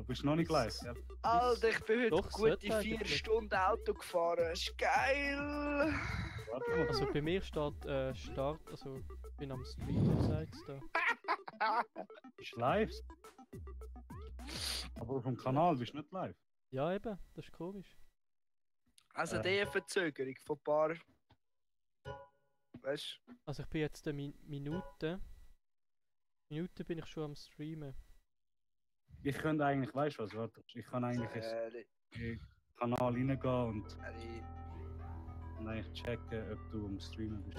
Du bist noch nicht live. Ja. Alter, ich bin heute Doch, gute sollte 4 eigentlich. Stunden Auto gefahren. Ist geil! Warte mal. Also bei mir steht Start, also ich bin am Stream, sagt da. Bist du live? Aber auf dem Kanal bist du nicht live. Ja eben, das ist komisch. Also die Verzögerung von ein paar... Weißt du? Also ich bin jetzt eine Minute bin ich schon am Streamen. Ich könnte eigentlich, weißt du was, warte. Ich kann eigentlich in den Kanal reingehen und eigentlich checken, ob du am Streamen bist.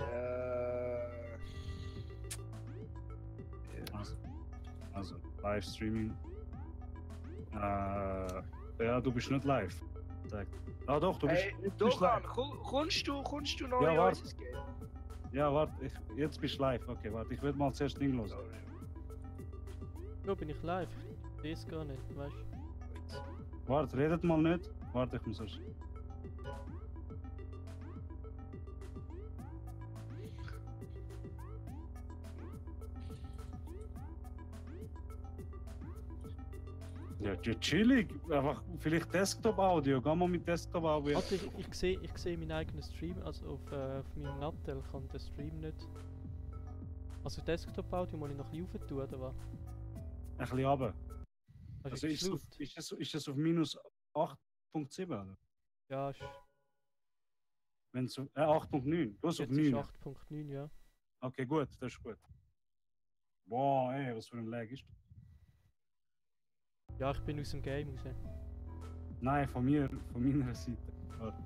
Also Livestreaming. Ja, du bist nicht live. Ah doch, du bist, Hey, bist Dogan, live. kommst du noch Ja, in warte. unser Game? Ja, warte, jetzt bist du live. Okay, warte, ich will mal zuerst Ding los. Ja, bin ich live? Ich sehe es gar nicht, weißt du? Warte, redet mal nicht. Warte, ich muss erst. Ja, chillig. Einfach vielleicht Desktop-Audio. Geh mal mit Desktop-Audio. Warte, ich sehe meinen eigenen Stream, also auf meinem Nattel kann der Stream nicht. Also Desktop-Audio muss ich noch ein bisschen tun, oder was? Ein bisschen runter. Also Ist das auf minus 8.7 oder? ja, ist, Wenn es 8.9. Du hast auf jetzt ist 9. 8.9, ja. Okay, gut, das ist gut. Boah, ey, was für ein Lag ist. Ja, ich bin aus dem Game raus. Nein, von meiner Seite. Warte.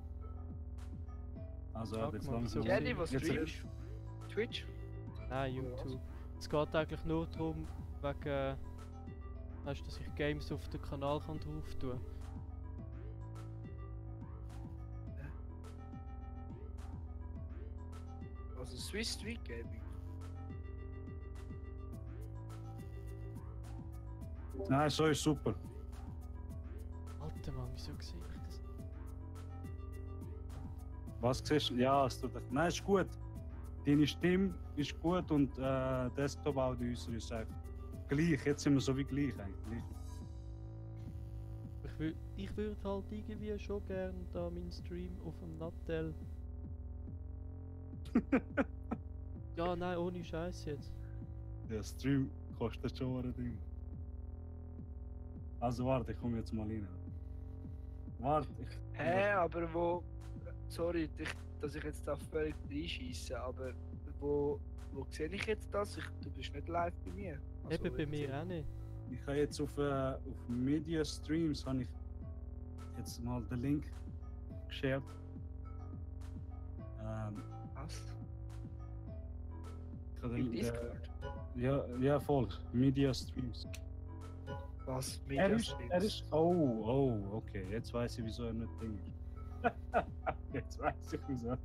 Also, Sag jetzt mal, langsam. wieso? Jenny, was Jetzt- streamst du? Twitch? Nein, YouTube. Es geht eigentlich nur darum, wegen, weißt, dass ich Games auf den Kanal kann drauf tun. Also Swiss Street Gaming. Nein, so ist super. Alter Mann, wieso sehe ich das? Was siehst du? Ja, es tut. Nein, ist gut. Deine Stimme ist gut und Desktop-Audio ist einfach gleich. Jetzt sind wir so wie gleich eigentlich. Ich würde halt irgendwie schon gerne da meinen Stream auf dem Nattel. Ja, nein, ohne Scheiß jetzt. Der Stream kostet schon ein Ding. Also warte, ich komme jetzt mal rein. Warte, Hä, aber wo... Sorry, dass ich jetzt da völlig reinscheisse, aber wo sehe ich jetzt das? Du bist nicht live bei mir. Also, Eben bei mir auch nicht. Ich habe jetzt auf Media Streams habe ich jetzt mal den Link geshared. Was? Ich habe In den, Discord? ja, voll. Media Streams. Was? Er Media ist, Streams? oh, okay. Jetzt weiß ich, wieso er nicht Ding ist. Jetzt weiß ich, wieso.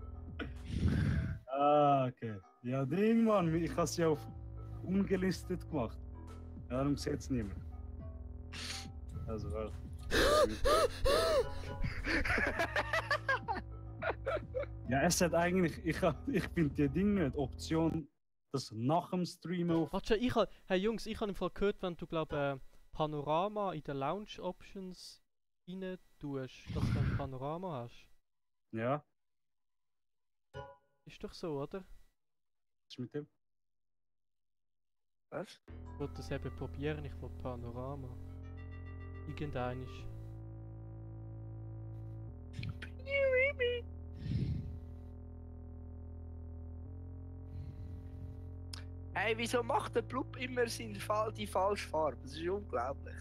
Ah, okay. Ja, Ding, Mann. Ich habe es ja auf ungelistet gemacht. Ja, darum sieht es niemand. Also, warte. Ja, es hat eigentlich. Ich finde die Dinge nicht. Option, das nach dem Streamen auf. Warte, hey Jungs, ich habe im Fall gehört, wenn du Panorama in den Lounge Options rein tust, dass du dann Panorama hast. Ja, Ist doch so, oder? was ist mit dem? Was? Ich wollte das eben probieren, ich wollte Panorama. Irgendeinisch. Hey, wieso macht der Blub immer die falsche Farbe? Das ist unglaublich.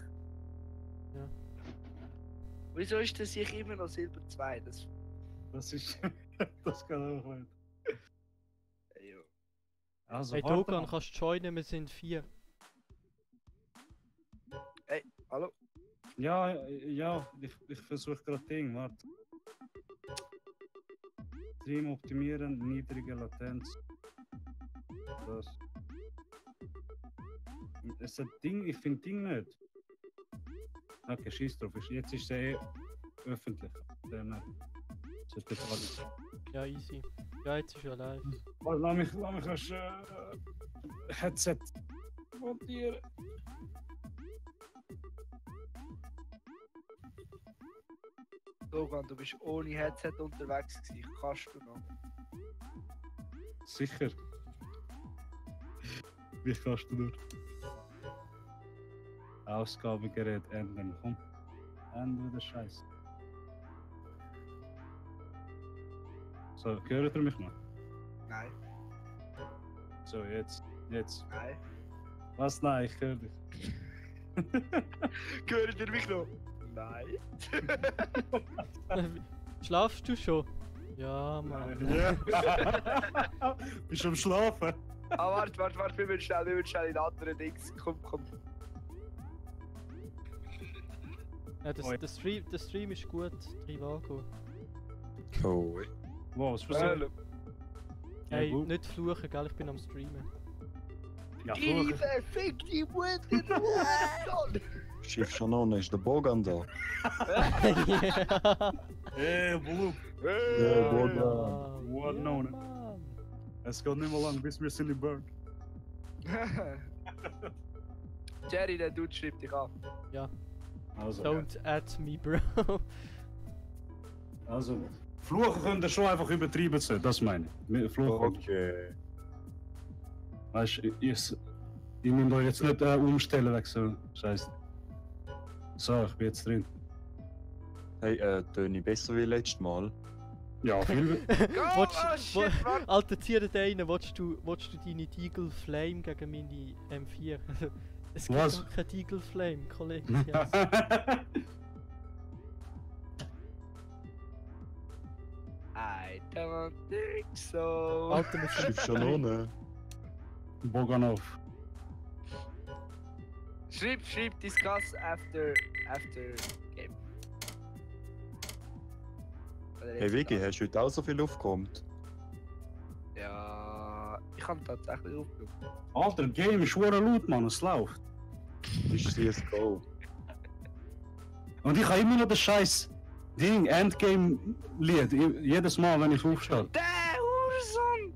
Ja. Wieso ist das ich immer noch Silber 2? Das ist. Das kann auch nicht. Ja. Also, Hey warte Dogan, mal. kannst du joinen, wir sind 4. Hey, hallo? Ja, ich versuche gerade Ding, warte. Stream optimieren, niedrige Latenz. Das. Es hat Ding, ich finde Ding nicht. Okay, schieß drauf. Jetzt ist es öffentlich. Sollte jetzt alles. Ja, easy. Ja, jetzt ist er live. Lass mich das Headset montieren. Dogan, du bist ohne Headset unterwegs gewesen. Kannst du noch? Sicher. Wie kannst du nur? Ausgabegerät ändern. Komm. Ändere den Scheiß. So, hört ihr mich noch? Nein. So, jetzt. Nein. Was? Nein, ich höre dich. Hört ihr mich noch? Nein. Schlafst du schon? Ja, Mann. Ja. Bist du am Schlafen? Ah, warte, wir müssen schnell in andere Dings. Komm. Ja, der Stream ist gut, Trivago. Cool. Wow, was versucht? Hey, gut. nicht fluchen, gell? Ich bin am Streamen. Ja, Die fluchen. verfickte Mutter, du Schiff schon ohne, ist der Bogan da? Ja. Hey, Blue. Ja, Bogan. What Ja, known? Mann. Es geht nicht mehr lang, bis wir sind in Burn. Jerry, der Dude schreibt dich an. Also, Don't add me, bro. also, fluchen könnt ihr schon einfach übertrieben sein, das meine ich. Fluchen. Okay. Weißt du, ich muss euch jetzt nicht umstellen wegen so Scheiße. So, ich bin jetzt drin. Hey, töne ich besser wie letztes Mal? Ja, viel. Oh, shit, Mann! Alter, zieh dir einen, willst du deine Deagle Flame gegen meine M4? Es gibt Was? doch kein Deagle Flame, Kollege. Yes. I don't think so. Alter, wir sind Schiff schon ohne. Boganov. Schreib discuss after game. Oder Hey jetzt Vicky, das. hast du heute auch so viel aufgekommen? Ja, ich habe tatsächlich aufgenommen. Alter, Game ist schwer laut, Mann, es läuft. Ist CSGO. Und ich habe immer noch das scheiß Ding, Endgame-Lied, jedes Mal, wenn ich aufstehe. Der Hurensohn!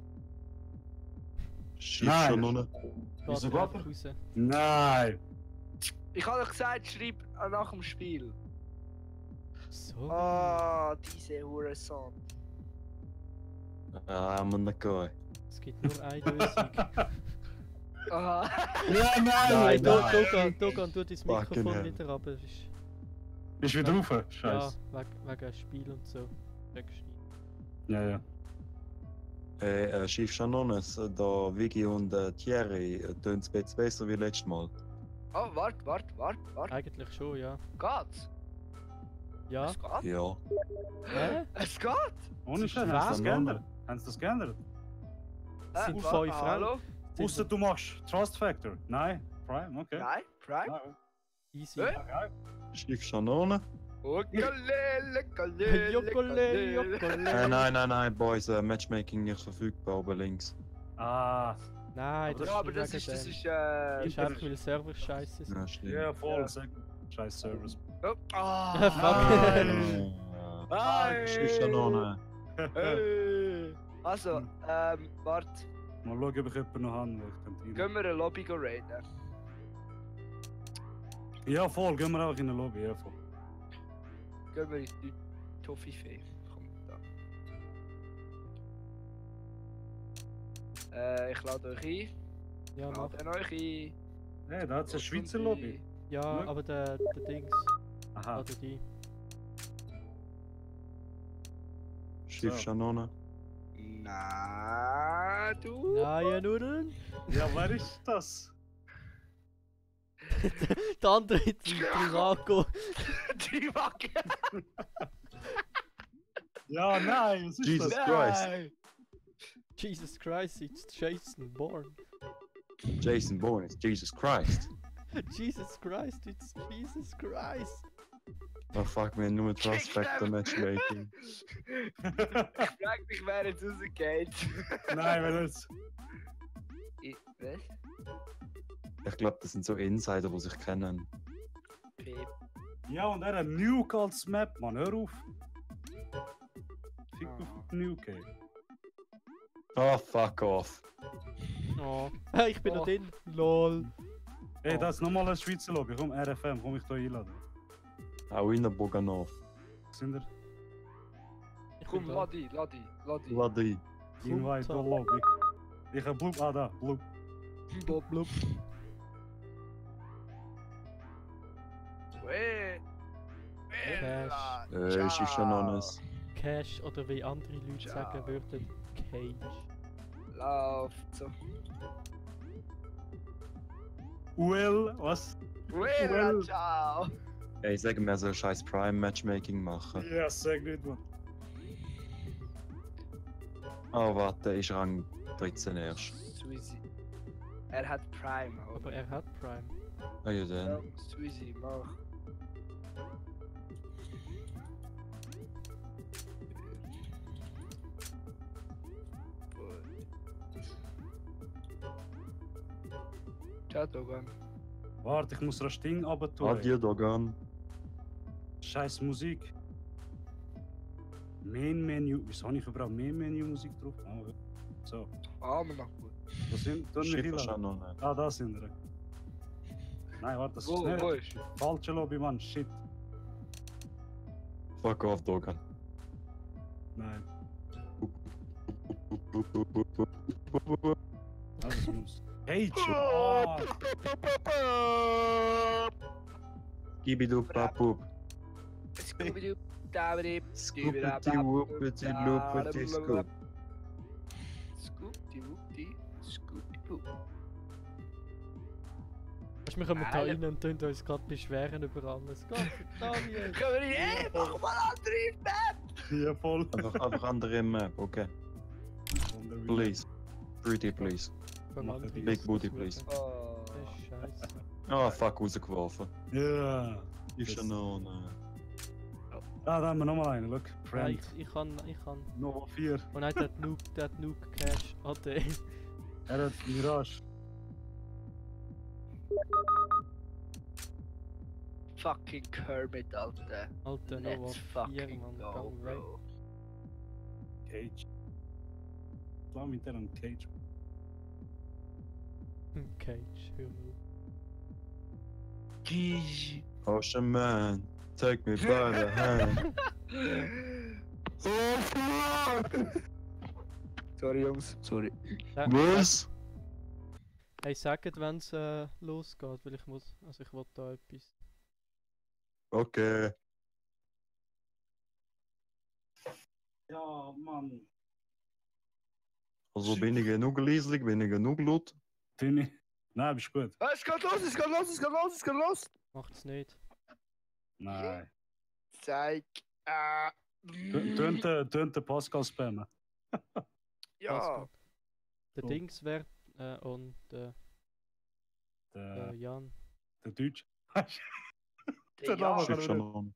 Schiff Nein. schon ohne. Wieso geht geht raus. Nein! Ich habe doch gesagt, schreib nach dem Spiel. So. Ah, diese Hurensohn. Ah, man nicht gehen. Es gibt nur eine Lösung. Aha. Ja, Nein, nein! Dogan, tu dein Fucking Mikrofon hell. wieder ab. Es ist, Bist du wieder rauf? ja, Scheiße. wegen Spiel und so. Wegschneiden. Ja. Hey, Schiff schon ohne. Da Vicky und Thierry tönt es jetzt besser wie letztes Mal. Oh, warte. Eigentlich schon, ja. Geht's? Ja? Es geht? Ja. Hä? Es geht? Ohne Scheiß, Warm, haben sie das Mann. geändert? Haben sie das geändert? Es sind warte, 5 hallo? Franken. Ausser du machst Trust Factor. Nein? Prime? Okay. Nein, Prime? Nein. Easy. Schiff schon ohne. Ukulele. Jokolele. Nein, Boys, Matchmaking nicht verfügbar, oben links. Ah, Nein, das Ja, aber ist das wegen ist, dem. das ist, einfach weil Server scheiße sind. Ja, stimmt. ja, voll. Ja. Scheiß Service. Oh, Fuck. nein. Schiff schon ohne. Hey. Also, warte. Mal schauen, ob ich jemanden noch habe, wo ich könnte rein. Gehen wir eine Lobby raiden? Ja, voll. Gehen wir einfach in eine Lobby. Ja, voll. Gehen wir in die Toffifee. Komm, da. Ich lade euch ein. Ja, mach. Lade euch ein. Hey, da hat es eine Schweizer Lobby. Ja, Schau. aber der Dings. Aha. Oder die. Schiff So. schon ohne. Na, du? Nein, Nudeln. Ja, wer ist das? Der andere ist Trivago. Die Wacke. Ja, nein, was ist Jesus das? Christ. Jesus Christ, it's Jason Bourne. Jason Bourne is Jesus Christ. Jesus Christ, it's Jesus Christ. Oh fuck, wir haben nur Trust Factor Matchmaking. Ich frag mich, wer jetzt rausgeht. Nein, wer ist? Was? Ich glaube, das sind so Insider, die sich kennen. Pep. Ja, und er hat Nuke als Map, Mann, hör auf. Fick auf Nuke, ey. Oh, fuck off. Oh. Ich bin Oh. noch drin. LOL. Hey, das ist nochmal eine Schweizer Lobby. Komm, RFM, komm ich da einladen. Auch in der Boganov. Sind wir? Komm, bin lass dich, lass dich, lass dich. Ladi. Invite the lobby. Ich hab Blub, da, Blub. Blub, blub. Weh. Cash. Schiff Anonis. Cash oder wie andere Leute Ciao. sagen würden, Cage. Läuft so. Well, was? Well, ciao. Ey, ich sage mir so scheiß Prime Matchmaking machen. Ja, sag nicht, man. Oh, warte, ist Rang 13 erst. Sweezy. Er hat Prime, Aber er hat Prime. Ah ja, Ja, dann. Sweezy, mach. Ciao, Dogan. Warte, ich muss das Ding runter Adieu, Dogan. Scheiß Musik. Main Menu. Wieso habe ich überhaupt Main Menu Musik drauf? Ah, so. Ah, wir noch gut. Wo sind wir Schiff hier? Anonis. Ah, da sind wir. Nein, warte, das ist Wo nicht. ist? Falsche Lobby, Mann. Shit. Fuck off, Dogan. Nein. Das muss. Cage! Oh, Gibidu Papup. Scooby-Doo, Dabidi, Scoopity whoopity loopity scoop. Scoop-die-Whoop-die, Scoop-die-Poop. Weißt, wir kommen da Nein. rein und tun uns gerade beschweren über alles. Gott, Daniel! Können wir nicht, ey, mach mal andere Map! ja, voll. Einfach andere Map, okay. Please. Pretty please. Beim Mach anderen die Big ist booty, das please. super. Oh. Das ist scheiße. Ah, fuck, rausgeworfen. Ja. Ist ja noch. Ah, da haben wir nochmal einen. Look. Ja, Friend. ich kann. Nova 4. Und nein, der hat Nuke Cash. AD. Er hat Mirage. Fucking Kermit, Alter. Alter, Let's Nova 4, fucking Mann. go, Gang weg. bro. Cage. Lass mich dann Cage. Cage, hör mal. Gigi. Ocean Man, take me by the hand. Oh fuck! Sorry, Jungs. Sorry. Was? Hey, sagt, wenn es losgeht, weil ich muss. Also, ich will da etwas. Okay. Ja, Mann. Also bin ich genug leislich, bin ich genug laut? Bin ich. Nein, bist gut. Ah, es geht los, es geht los, es geht los, es geht los! Macht's nicht. Nein. Zeig. Tönt Pascal spammen. Ja. Pascal. Der So. Dings wäre und der Der Jan. Deutsch. Der Name Jan. kann Schiff ich schon nicht. an.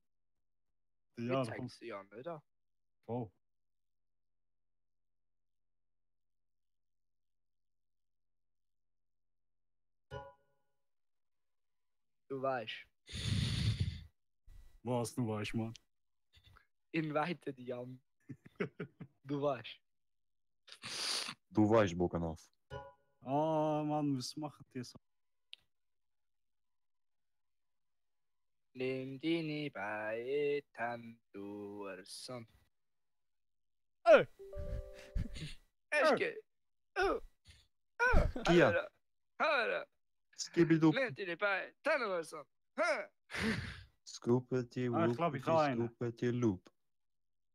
Der Ja, Jan. zeigst du ja nicht an. Voll. Du weißt. Was du weißt, Mann. Invite die Jan. Du weißt. Du weißt, Boganov. Ah, Mann, was machen die so? Nimm die nie bei Tanduerson. Ey! Eske! Oh! Oh! Kia. Hör! Skibidu. Nimm die nie bei Tanduerson. Scoopity Ah, ich glaub, ich habe einen. Scoopity loop.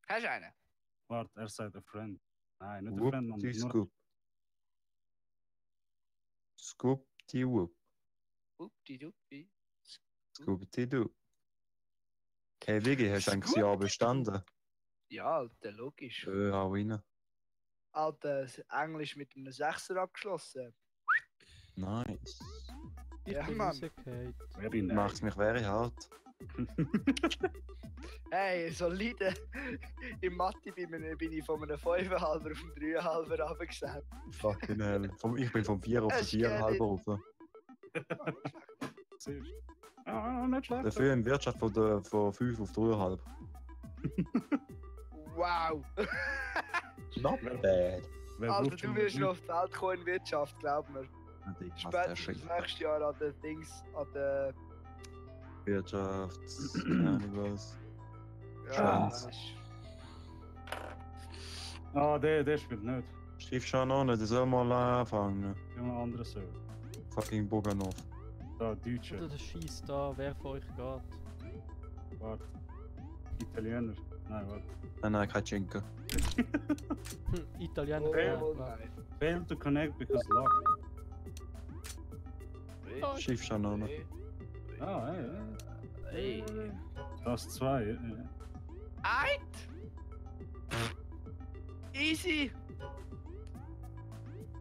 Hast du einen? Warte, er sagt ein Friend. Nein, nicht ein Friend, Whoopty nur scoop. Scoopty whoop. Updi-dupdi. Scoopty doo. Hey Wiggy, hast du eigentlich das Jahr bestanden? Ja, Alter, logisch. Hau rein. Alter, Englisch mit einem 6er abgeschlossen. Nice. Ich Ja, bin Mann. rausgefallen. Very nice. Macht's mich very hart. Hey, solide. Im Mathe bin ich von einem 5,5er auf einen 3,5er runtergesetzt. Fucking hell. Ich bin vom 4 auf Es 4,5 geht rauf. Siehst du? Ah, nicht schlecht. Dafür in Wirtschaft von 5 auf 3,5. Wow! Not bad. Wer Alter, braucht du schon wirst Musik? noch auf die Welt kommen in Wirtschaft, glaub mir. Spätestens nächstes Jahr an den Dings, an den... Wirtschaft, keine Ahnung was. Ja, Schwanz. weisst. Ah, der spielt nicht. Schiff Shannon, der soll mal anfangen. Ich habe einen anderen Server. Fucking Boganov. Da, Deutsche. Oder der schießt da, wer von euch geht. Warte. Italiener. Nein, warte. Nein, kein Schinken. Italiener. Oh ja. nein. Failed to connect because locked. Schiff Shannon. Ah, Hey. Das 2. Eit! Easy!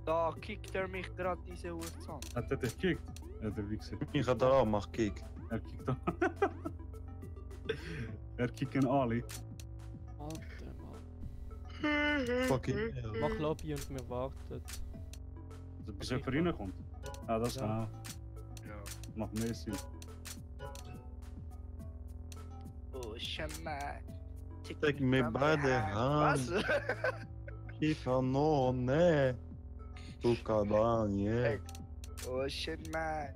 Da kickt er mich gerade diese Uhr zusammen. Hat er dich gekickt? Ja, der Wichser. Ich hab da auch, mach Kick. Er kickt an. Er kicken alle. Alter Mann. Fucking hell. Mach Lobby und wir warten. Also, bis jemand reinkommt. Ah, das Ja. kann auch. Ja. Macht mehr Sinn. Oh, Schama. Take me by the Was? hand. Schiff Shannon. Du Kabanie. Oh, Schama.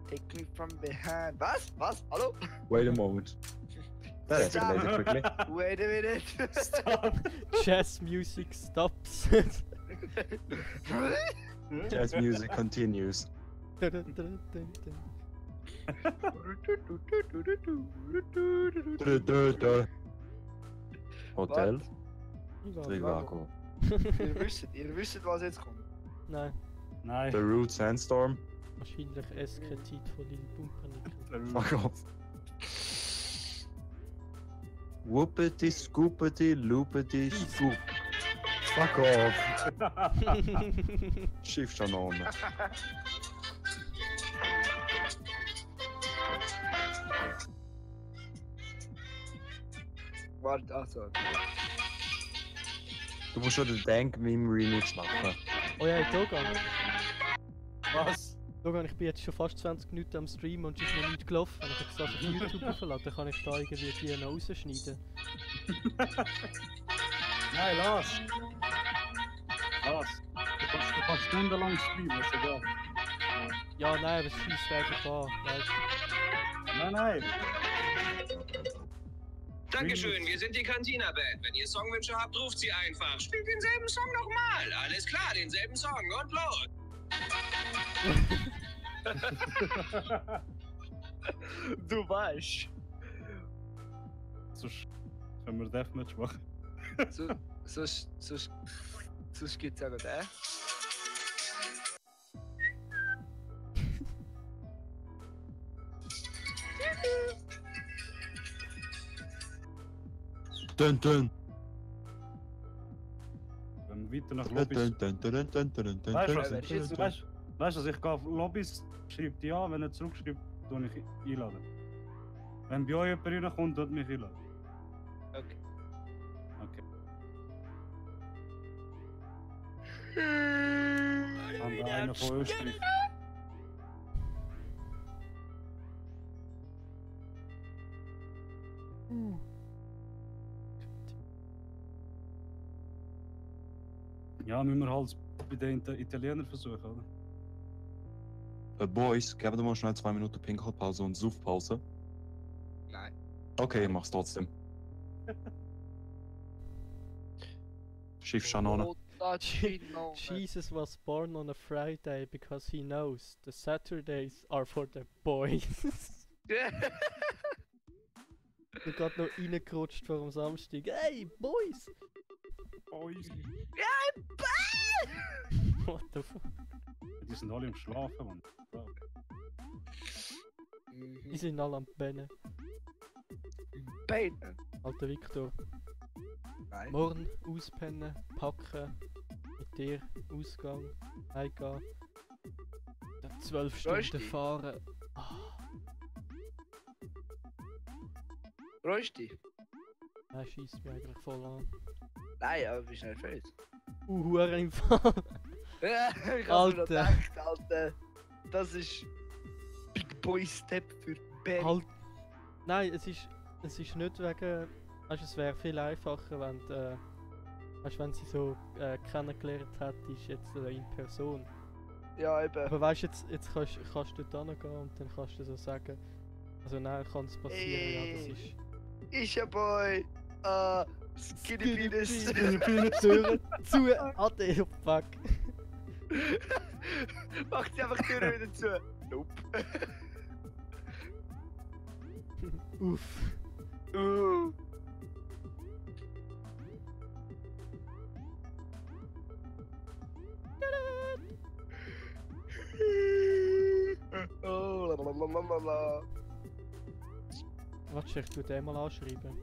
Take me from behind. Was? Was? Hallo? Wait a moment. That escalated quickly. Wait a minute. Stop! Jazz music stops. Jazz music continues. Hotel Trivago. Ihr wisst, was jetzt kommt. Nein, Nein. The Root Sandstorm. wahrscheinlich SK-Zeit von Lil Pumpernickel. Fuck off. Whoopity, scoopity, loopity, scoop. Fuck off. Schiff Shannon. Warte, also. Du musst schon den Dank-Meme-Remix machen. Oh ja, Dogan. Was? Dogan, ich bin jetzt schon fast 20 Minuten am Stream und es ist noch nicht gelaufen. Wenn ich jetzt das auf YouTube auflade, dann kann ich da irgendwie die noch rausschneiden. Nein, lass! Lass! Du kannst stundenlang streamen, ist egal. Ja, nein, aber es schießt einfach an. Weißt du. Nein, nein! Dankeschön, wir sind die Cantina-Band. Wenn ihr Songwünsche habt, ruft sie einfach. Spielt denselben Song nochmal. Alles klar, denselben Song und los. Du weißt. Sonst können wir Deathmatch machen. Sonst gibt's eben den. Dun dun. Wenn wir weiter nach Dun Lobbys... dun dun dun dun dun dun Weißt du dun was? dun. Weißt du, also ich gehe auf Lobbys, schreibe die an, wenn er zurückschreibt, tue ich einladen. Wenn bei euch jemand reinkommt, tut mich einladen. Okay. Okay. Haben wir einen von Österreich. Ja, müssen wir halt bei den Italienern versuchen, oder? Boys, geben wir mal schnell 2 Minuten Pinkelpause und Suffpause. Nein. Okay, ich mach's trotzdem. Schiff Shannon. Oh, Tachino. Jesus was born on a Friday because he knows the Saturdays are for the boys. Du gerade noch reingerutscht vor dem Samstag. Hey, Boys! Boys! What the fuck? Die sind alle im Schlafen, Mann. Die sind alle am Pennen. Beine. Alter Victor, Nein. morgen auspennen, packen, mit dir Ausgang, heimgehen, dann 12 Freust Stunden dich? fahren. Ah, Freust du dich? nein, schießt mich eigentlich voll an. Nein, aber bist nervös. Hure im Fall. Ich hab mir noch Alter. gedacht, Alter. Das ist Big Boy Step für Barry. Halt. Nein, es ist nicht wegen. Weißt, es wäre viel einfacher, wenn weißt, wenn sie so kennengelernt hätte, ist jetzt in Person. Ja, eben. Aber weißt, jetzt kannst du dort hingehen und dann kannst du so sagen. Also nein, kann es passieren, ja, das ist. Ist ja Boy. Skinny Penis. Türen zu. Ade, fuck. Macht sie einfach die Tür wieder zu. Nope. Uff. Oh, lalalala. Warte, ich tu den mal anschreiben.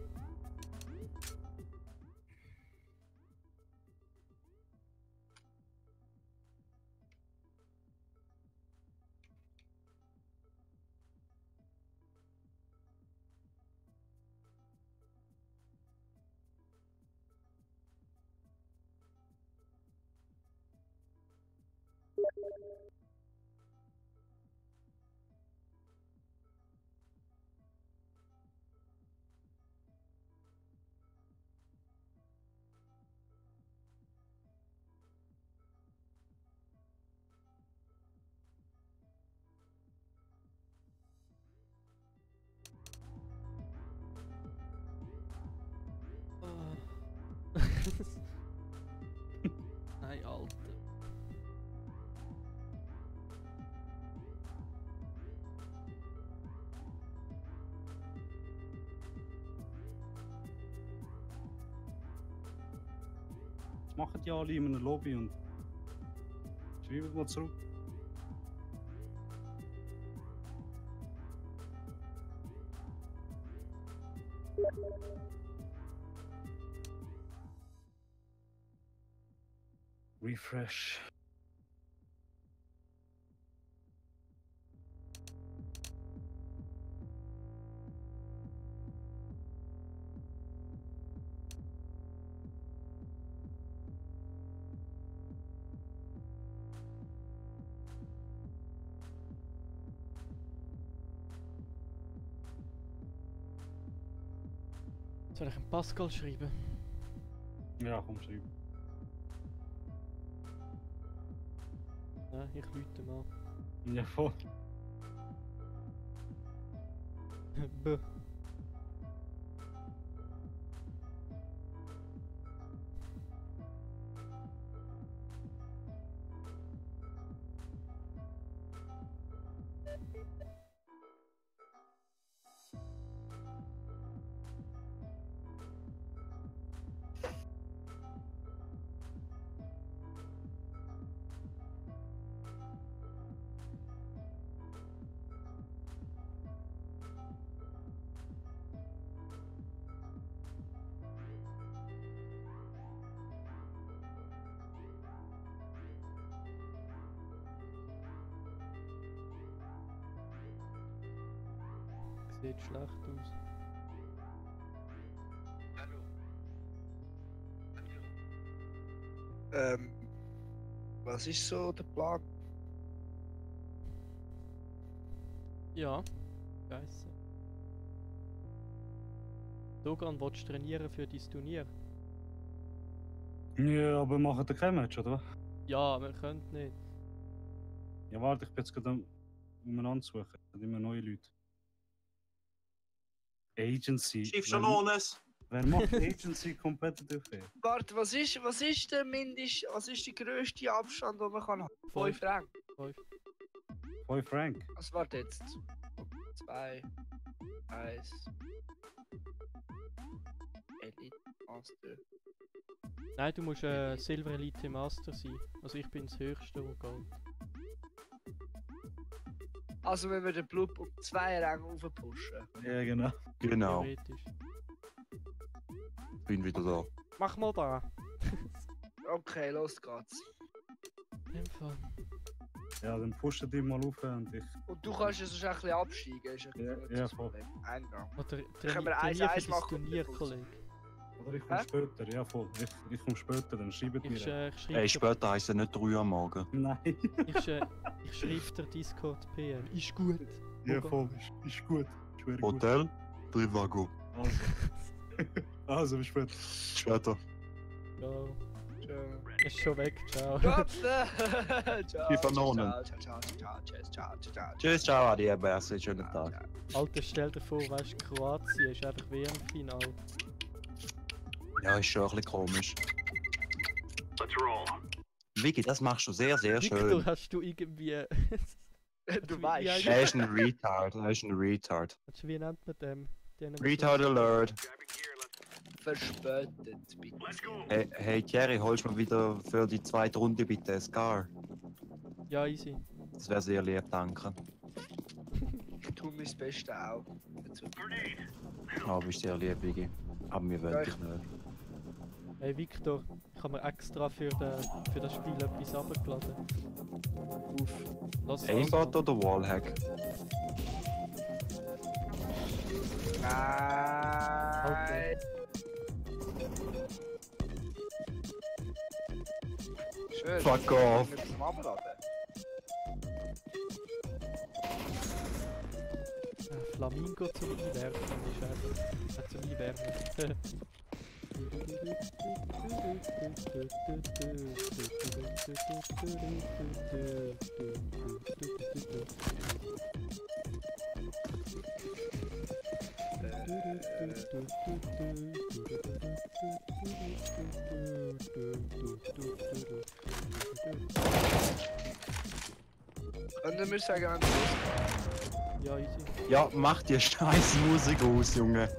Nein, Alter. Das machen die alle in einer Lobby und schreiben mal zurück. Refresh. Soll ich einen Pascal schreiben? Ja, komm, schreib. Nein, ich lüte mal. Ja, voll. B. Sieht schlecht aus. Hallo. Was ist so der Plan? Ja, scheiße. Dogan, willst du trainieren für dein Turnier? Ja, aber machen wir kein Match, oder? Ja, wir können nicht. Ja, warte, ich bin jetzt gerade umeinander suchen. Es sind immer neue Leute. Agency. Schiffschanones! Wer macht Agency competitive? Warte, was ist der Mindest, was ist der grösste Abstand, den man kann haben? 5 Franken. 5 Frank. Also warte jetzt. 2, 1. Elite Master. Nein, du musst Silver Elite Master sein. Also ich bin das höchste, wo geht. Also wenn wir den Blub um 2 Ränge aufpushen. Ja, genau. Genau, Theoretisch. bin wieder da. Mach mal da. Okay, los geht's. In dem Fall. Ja, dann pushen die mal auf und ich. Und du kannst es sonst ein bisschen absteigen, ist Ja, nicht ja, das voll. Problem. Eingang. Oder Können wir trainier 1-1 für das machen? Turnier, Kollege. Oder ich komme Hä? später, ja voll. Ich komme später, dann schreibt Ich, mir. ich schreibe Ey, später heisst es nicht 3 Uhr am Morgen. Nein. ich schreibe dir Discord PM. Ist gut. Ja, voll. Ist gut. Ist wirklich gut. Hotel, Trivago. Also, bis später. Später. Ciao. Ciao. Ist schon weg. Ciao. Gotze! Ciao. Die Kanonen. Ciao, ciao, ciao, tschüss, ciao, ciao. Tschüss, ciao, Adi, Berse, schönen Tag. Alter, stell dir vor, weißt du, Kroatien ist einfach WM-Final. Ja, ist schon ein bisschen komisch. Vicky, das machst du sehr, sehr Victor, schön. hast du irgendwie... Du weißt. Er ist ein Retard, Wie nennt man dem? Retard Alert. Verspätet, bitte. Hey Thierry, holst du mir wieder für die zweite Runde bitte ein Scar? Ja, easy. Das wäre sehr lieb, danke. Ich tue mein Bestes auch. Oh, bist sehr lieb, Vicky. Aber wir wollen Ja, dich nicht. Hey Victor, ich habe mir extra für das Spiel etwas runtergeladen. Lass es Aimbot oder Wallhack? Nein. Schön. Fuck off. Mit dem Abladen. Flamingo zum Einwerfen ist zum Einwärmen. Und dann müssen wir sagen, wenn Ja, easy. Ja, mach dir scheiß Musik aus, Junge.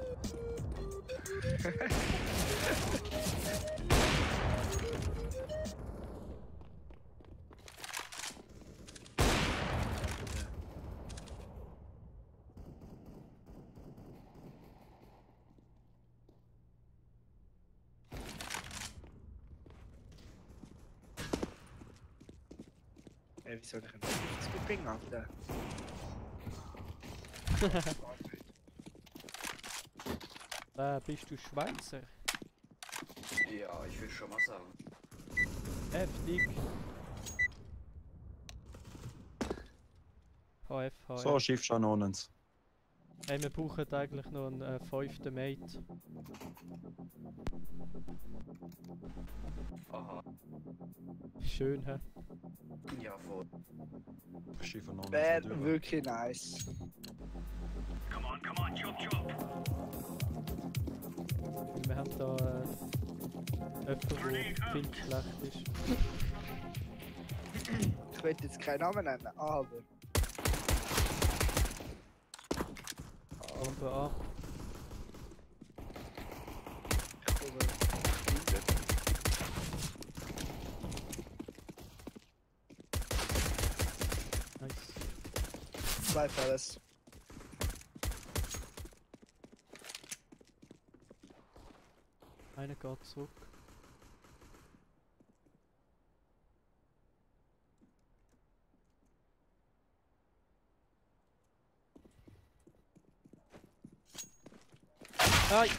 Wie soll ich denn das bringen, Alter? Bist du Schweizer? Ja, ich will schon mal sagen. Heftig. HF. So, Schiff Schanonens. Hey, wir brauchen eigentlich noch einen 5. Mate. Aha. Schön, hä? Ja, voll. Schiff Schanonens. Wäre wirklich nice. Wir haben da jemanden, der viel schlecht ist. Ich will jetzt keinen Namen nennen, aber. Aber an. Ich komme. Nice. 2 Fellas. Einer geht zurück. Nein!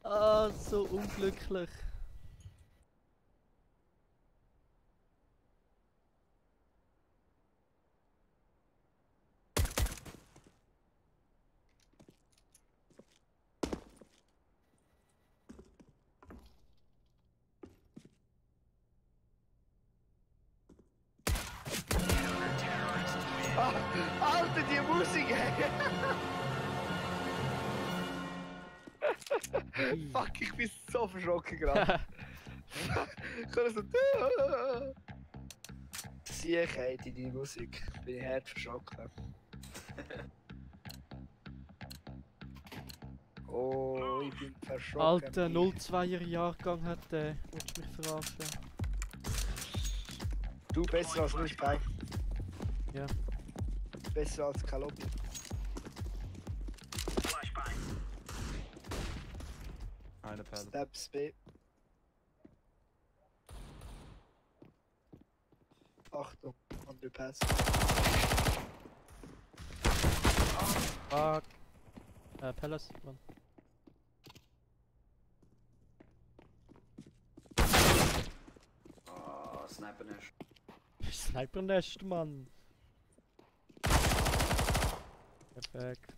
Ah, so unglücklich. Ah, Alter, die Musik! Fuck, ich bin so verschrocken gerade. Ich kann so. Sicherheit in die Musik. Bin ich hart verschrocken. Oh, ich bin verschrocken. Alter, 02er Jahrgang hat der. Willst du mich verarschen? Du besser als mich, Kai. Ja. Besser als Kalotti. Eine Perle. Steps B. Achtung, andere Pass. Fuck. Palace, Mann. Ah, Sniper Nest. Sniper Nest, Mann. Perfekt.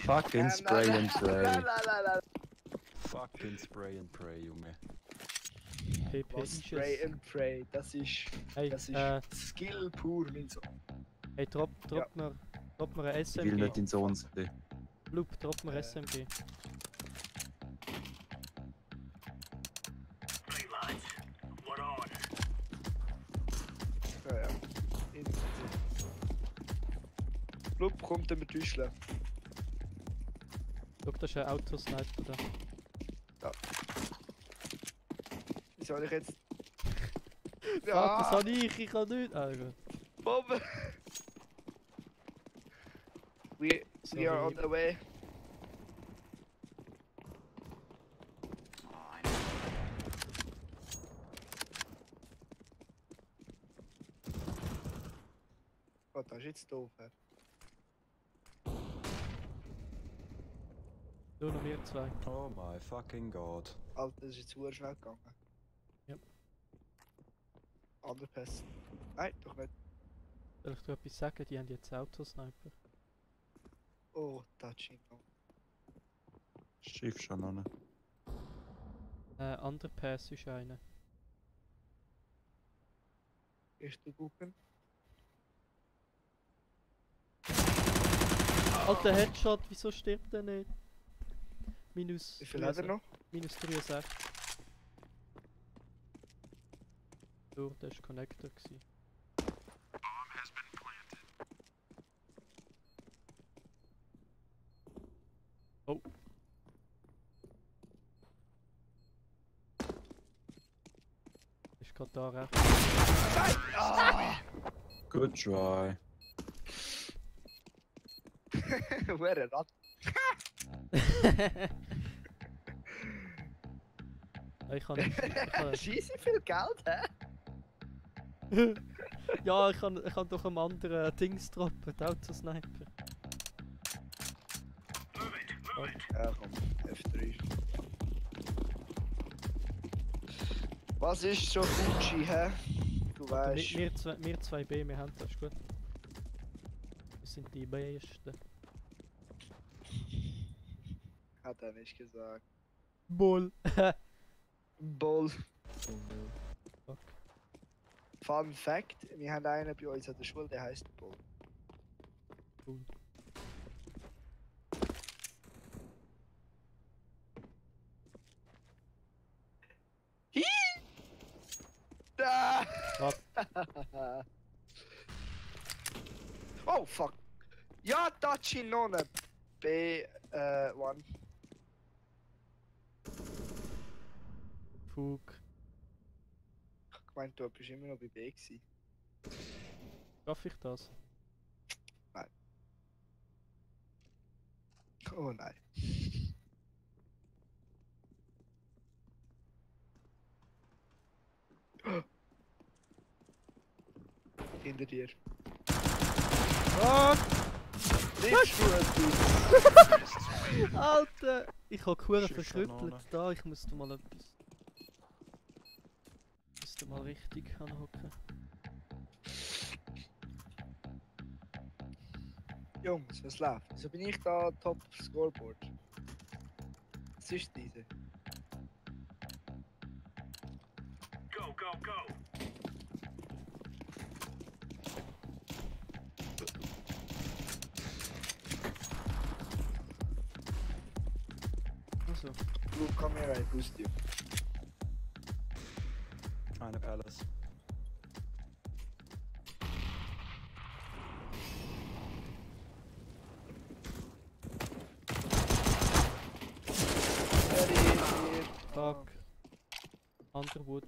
Fucking spray and pray. La, la, la, la. Fucking spray and pray, Junge. PP Was ist Spray es. and Pray, das ist Hey, Skill pur, mein Sohn. hey, drop Ja. mir ein Ich will nicht SMG. in Sohn sein. Loop, drop mir SMG. Ja, ja. Blub kommt mit Täuscheln. Schau, das ist ein Autosniper da. Wie soll ich jetzt... Fuck, das habe ich kann nicht. Ah, gut. Bombe! We are on the way. Oh, das ist jetzt doof. Hä? Nur noch wir zwei. Oh my fucking god. Alter, das ist jetzt sehr schnell gegangen. Ja. Underpass. Nein, doch nicht. Soll ich dir etwas sagen? Die haben jetzt Autosniper. Oh, touching. Schiff schon noch nicht. Underpass ist einer. Gehst du gucken? Alter Headshot, wieso stirbt er nicht? Minus. Wie viel hat er noch? Minus 63. So, das war Connector gewesen. Oh. Ist gerade da rechts. Good try. Wer ein Rat? Ich kann nicht. Scheisse viel Geld, hä? Ja, ich kann doch einem anderen Dings droppen, die Autosniper. Ja, komm, F3. Was ist schon Gucci, hä? Du weißt. Wir zwei B, wir haben das, ist gut. Wir sind die Besten. Hat er nicht gesagt. Bull. Bull. Fuck. Fun Fact: Wir haben einen bei uns an der Schule, der heißt Bull. Cool. Da! Was? Oh fuck! Ja, touchy nonne! B1. Fug. Ich hab gemeint, du bist immer noch bei B gewesen. Darf ich das? Oh nein. Hinter dir. Fuck! Nicht gut! Alter! Ich hab Kuchen Schiff verkrüppelt Banane. da, ich müsste mal etwas. Müsste mal richtig anhocken. Jungs, was läuft? Wieso bin ich da top Scoreboard? Was ist diese? Go, go, go. Also, Blue, komm hier rein, boost you. Eine Palace. fuck. Underwood.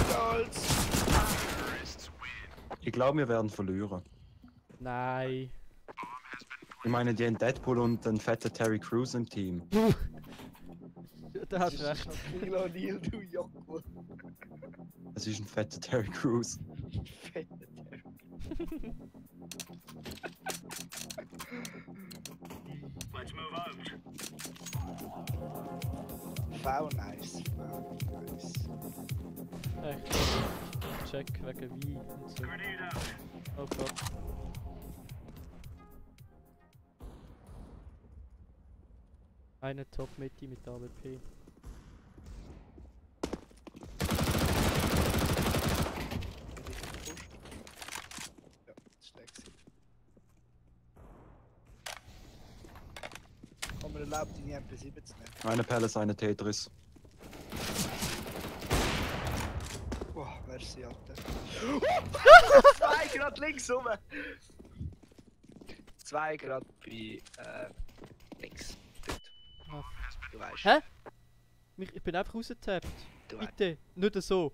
Stolz! Ich glaube, wir werden verlieren. Nein. Ich meine, die haben Deadpool und einen fetten Terry Crews im Team. Da hast du recht. Kilo Neil, du Jocko. Es ist ein fetter Terry Crews. Fette Terror. Let's move out. Voll nice. Voll nice. Echt. Check wegen wie und so. Grenade out. Oh Gott. Eine Top-Mitte mit AWP. erlaubt, deine MP7 zu nehmen. Eine Palace, eine Tetris. Boah, merci, Alter. 2 Grad links rum! 2 Grad bei links. Dort. Ah. Du weißt. Hä? Ich bin einfach rausgetappt. Du weißt. Bitte, nicht so.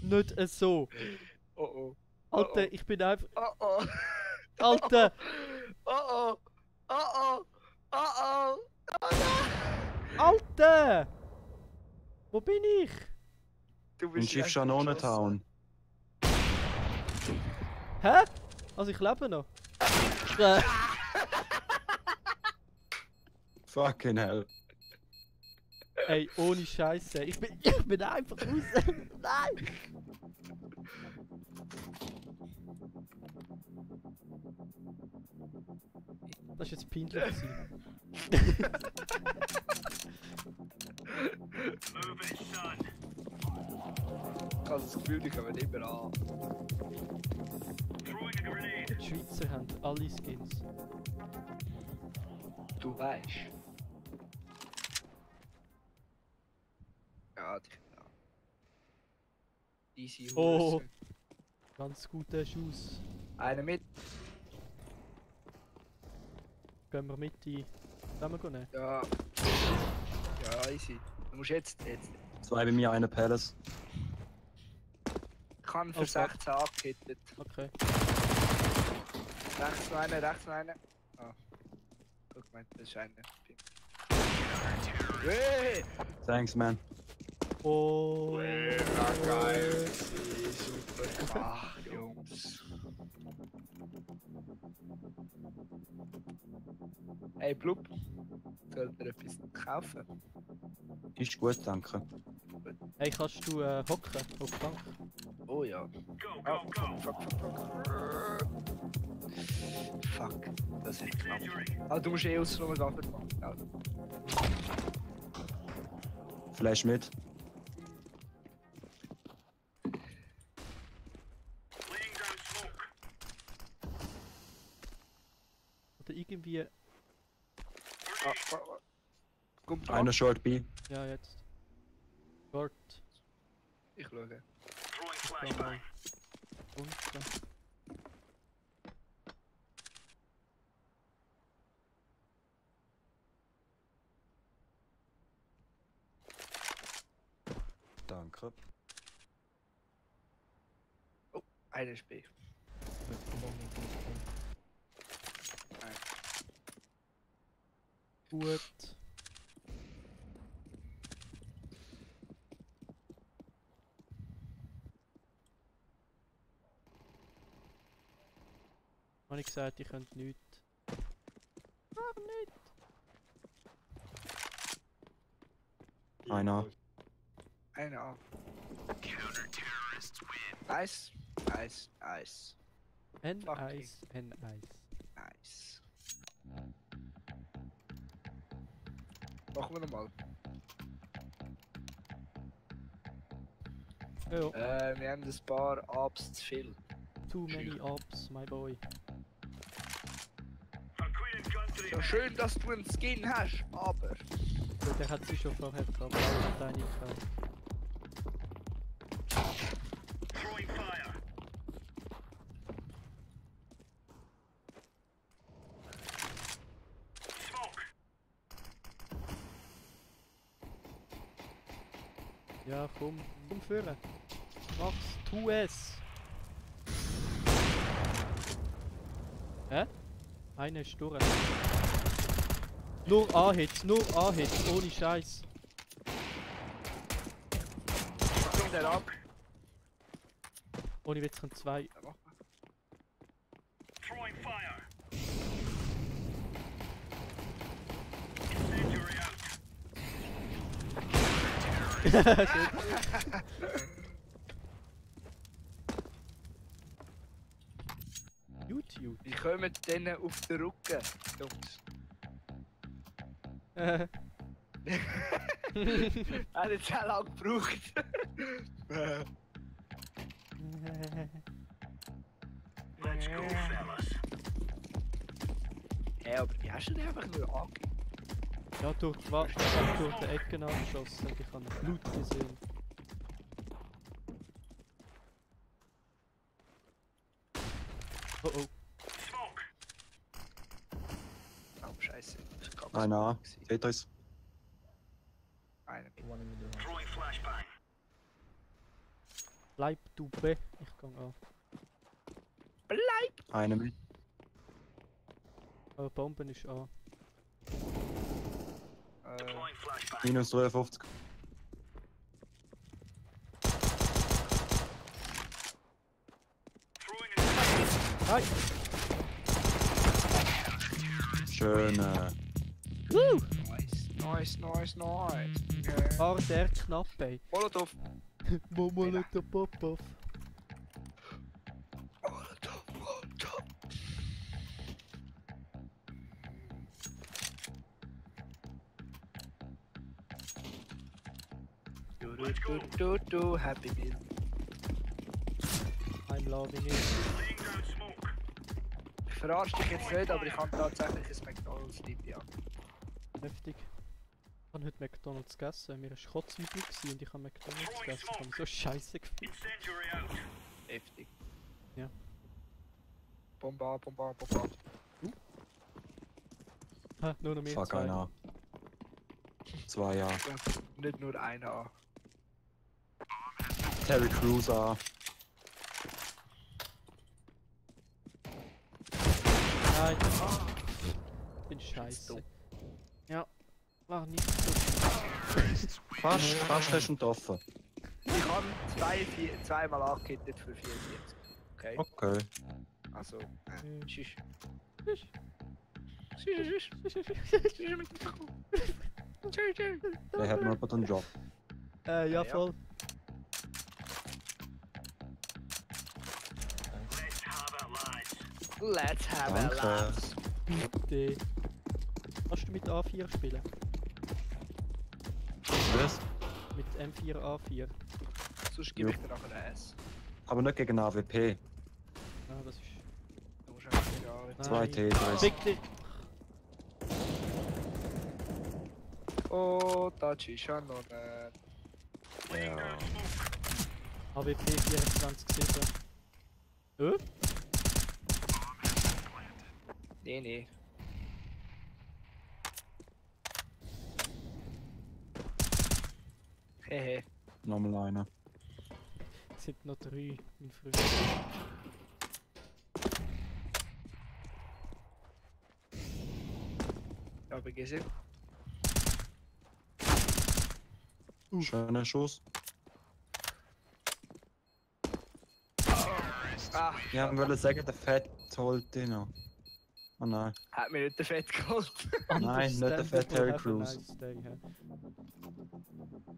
Nicht so. Oh oh. Alter, Oh, oh. ich bin einfach... Oh oh. Alter! Oh oh. Oh oh. Oh oh. Oh nein. Alter! Wo bin ich? Du In bist Schiff echt Shanone geschossen. Town. Hä? Also ich lebe noch. Fucking hell. Ey, ohne Scheiße. Ich bin einfach raus. Nein! Das ist jetzt peinlich gewesen. Ich habe das Gefühl, die kommen nicht mehr an. Die Schweizer haben alle Skins. Du weißt. Ja, ja. Easy Oh. Hose. Ganz gute Schuss. Einer mit. Gehen wir mit in... Wollen wir nehmen? Ja. Ja, easy. Du musst jetzt. 2 bei mir, eine Palace. Ich habe ihn für Oh, fuck. 16 angehittet. Okay. Rechts noch einer, rechts noch einer. Ah. Guck mal, das ist einer. Hey! Thanks, man. Oh. Geil. Super. Ach, Jungs. Hey, Blub. Sollt ihr etwas kaufen? Ist gut, danke. Hey, kannst du hocken auf die Bank? Oh ja. Oh, fuck. Fuck, das ist knapp. Ah, du musst eh außen noch Waffe machen. Ja. Flash mit. Oder irgendwie... Kommt dran. Eine Short B. Ja, jetzt. Dort. Ich schaue. Da mal. Unten. Danke. Einer ist B. Gut. Habe ich gesagt, ich könnte nichts. Warum nicht? Einer. Einer A. Nice. Nice. Nice. N1, N1. Nice. Machen wir nochmal. Ja, Wir haben ein paar Abs zu viel. too many ops, my boy. Ja, schön, dass du einen Skin hast, aber. Ja, der hat sie schon vorher gehabt, aber hat eine gehabt. Ja, komm führen. Mach's, tu es! Hä? Einer ist durch. Nur A-Hits, ohne Scheiß. Achtung, der ab. Ohne Witz kommt 2. Ja, mach mal. YouTube. Wie kommen denen auf den Rücken, Jungs? Er hat jetzt sehr lange gebraucht. Hey, aber wie hast du den einfach nur angegeben? Ja, durch die Wand, ich hab durch die Ecken angeschossen und ich habe Blut gesehen. Oh oh. Oh, scheiße. Das ist ganz Einer A. gewesen. Tetris. Einer mit. Bleib du B. Ich gang an. Bleib! Einer mit. Aber Bomben ist an. Minus 53. Nein! Schön. Woo! Nice. Ah, der knapp, ey. Molotov. Molotov Popov. Molotov. Du, Happy Meal. I'm loving it. Ich verarsche dich jetzt nicht, aber ich habe tatsächlich ein McDonald's Liebling an. Heftig. Ich habe heute McDonald's gegessen. Mir war kotzübel und ich habe McDonald's gegessen. Ich habe mich so scheiße gefühlt. Heftig. Ja. Bomba. Ha, nur noch mehr Fuck, zwei. einer A. 2 A. Nicht nur einer an. Terry Crews A. Nein. Bin scheiße. Ja. War nicht so. Fast hast du ihn getroffen. Ich habe zweimal angehittet für 44. Okay? Okay. Also, tschüss. Der hat noch jemand einen Job. Ja, Ja. voll. Let's have a Danke. laugh. Bitte. Kannst du mit A4 spielen? Was? Mit M4 A4. Sonst gebe ich dir nachher ein S. Aber nicht gegen AWP. Ah, das ist. Du musst einfach wieder an. 2 Tetris. Fick dich! Oh, da ist schon noch Ja. AWP 24/7. Nee. Hehe. Nochmal einer. Es sind noch 3, mein Freund. Ja, aber gesehen. Schöner Schuss. Ah, Ja, ich wollte sagen, der Fett holt ihn noch. Oh nein. hat mir nicht der Fett geholt. Nein, nicht der Fat Terry Crews.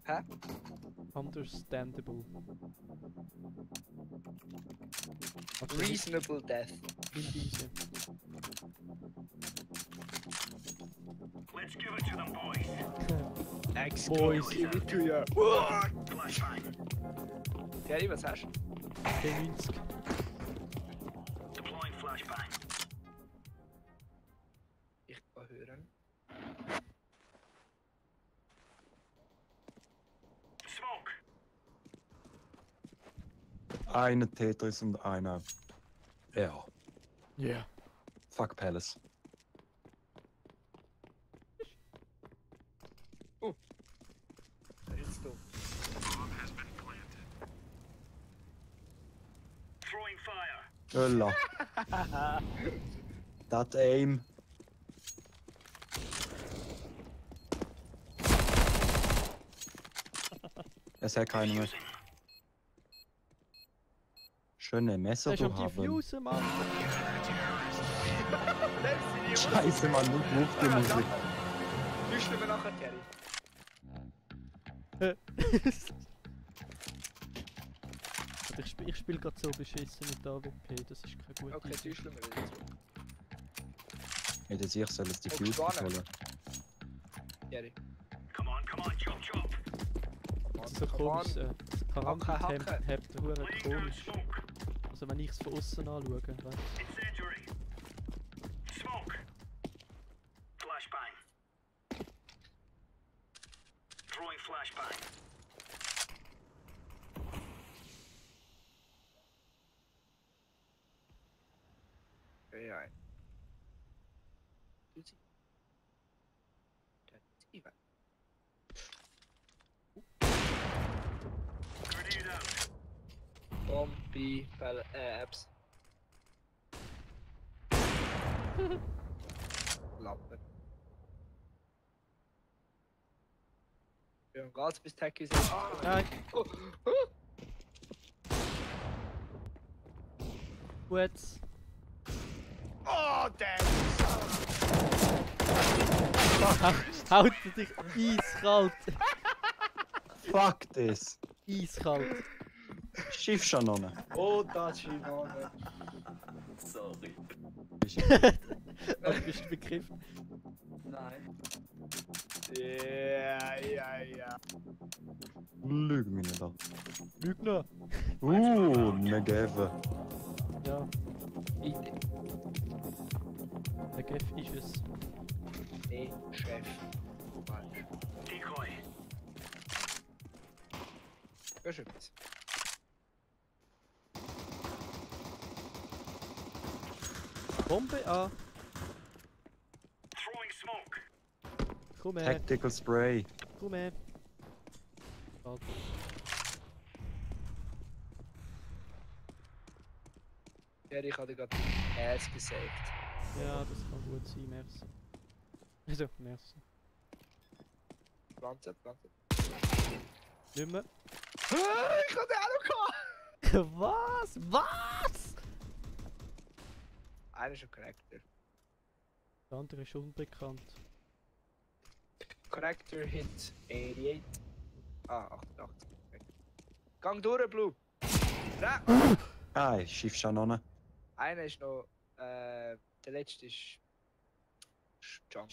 Hä? Understandable. Also Reasonable Death. Vin Diesel. Ex Boys. Give it to ya. Terry, was hast du? T90. Ich kann hören. Einer Tetris und einer. Ja. Yeah. Fuck Palace. Was ist jetzt da? Ölla. Dat aim. Es hat keinen mehr. Schöne Messer Das ist du am haben. Diffuser, Mann! Scheiße, Mann, nur auf die Musik. Lüsten wir nachher, Terry. Ich spiele gerade so beschissen mit AWP, das ist keine gute Okay, Idee. lüsten wir wieder zu. Hätte sich soll es die Oh, Fuse gespannt. holen. Terry. Das ist so komisch, das Hacken. Karambit hebt hure komisch. Also wenn ich es von außen anschaue, weißt du? Ja. Bombi, Apps. Lappen. Ja, geht's bis Tag ist. Nein. Oh. Gut. Oh, damn! Haut dich eiskalt. Fuck this! Eiskalt. Schiffschanone. Oh, das ist Schienone. Sorry. Was bist du begriffen? Nein. Ja. Lüg mich nicht an. Lügner. Negev. Ja, Bitte. der Geff ist es. Nee, Chef. Decoy. Hörst du etwas? Bombe an. Throwing smoke. Komm her, Tactical Spray. komm her. Warte. Ja, ich hatte gerade Ass gesagt. Ja, das kann gut sein, merci. Also, merci. Pflanze. Nicht mehr. Ich hatte auch noch gehabt! Was? Was? Einer ist ein Charakter. Der andere ist unbekannt. Charakter Hit 88. Ah, 88. Okay. Gang durch, Blue! Ah, Schiffschanone. Einer ist noch. Der letzte ist. Junk.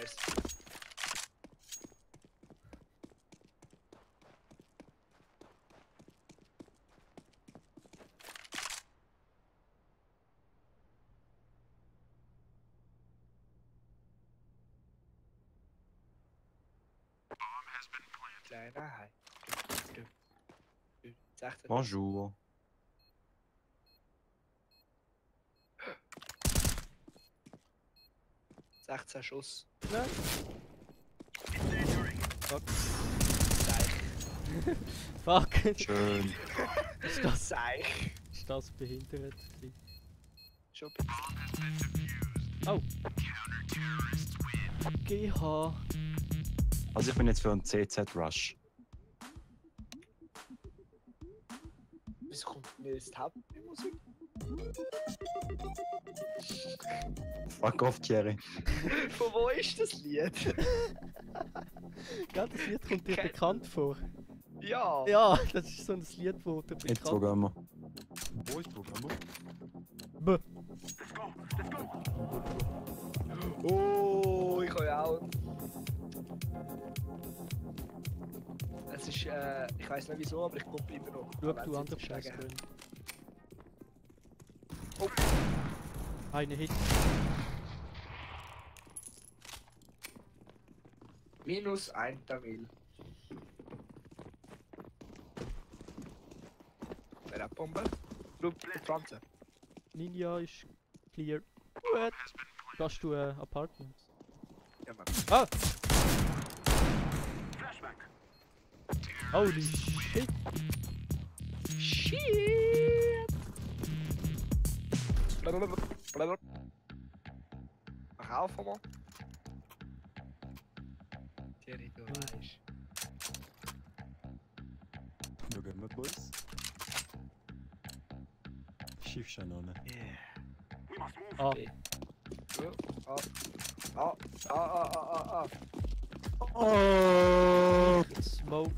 Stairs. Kleiner Hai. 16. Bonjour. Schuss. Nein. Fuck. Schön. Ist das, Seich. ist das behindert gewesen? Schon bitte. Oh. GH. Also ich bin jetzt für einen CZ-Rush. Wieso kommt mir das Tab in die Musik? Fuck off, Thierry. Von wo ist das Lied? Ja, das Lied kommt dir Kennt bekannt vor. Ja. Ja, das ist so ein Lied, wo dir Jetzt wo bekannt gehen wir? Wo ist wo gehen wir? B. Oh, ich kann ja auch. Es ist, ich weiß nicht wieso, aber ich gucke immer noch. Schau du an der Scheiße. Oh. Eine Hit. Minus 1 Tamil. Wer hat Bombe? Blub, Pflanze. Ninja ist clear. Gut. Gehst du Apartments? Ja, Mann. Ah! Holy shit! Shit! Mach auf, Mann. Thierry, du weißt. Wo gehen wir, Boys? Schiffschanone. Ah, Oh! Smoke.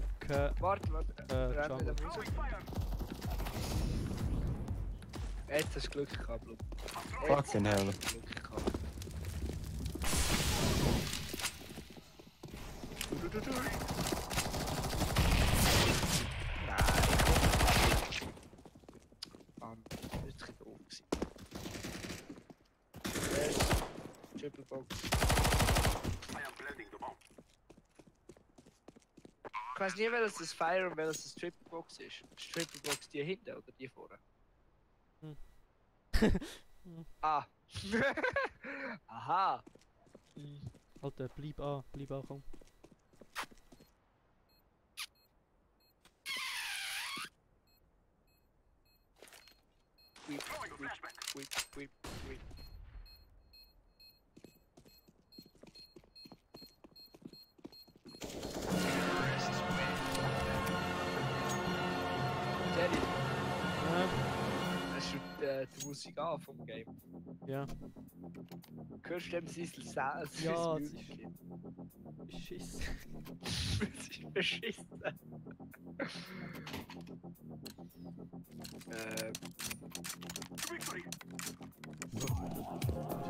Warte. Renn Jungle. wieder raus. Jetzt hast du Glück gehabt, Blub. Fucking hell. Glück gehabt. Nein, Mann, das ist ein bisschen doof gewesen. Triple Box. Ich weiß nie, welches das Fire und welches das Triple Box ist. Ist Triple Box die hinten oder die vorne? Ah. Aha. Alter, bleib an, komm. Whip. Jerry, hast du die Musik an vom Game? Ja. Hörst du dem Sissel sagen? Ja, es ist... Beschissen. Es ist beschissen.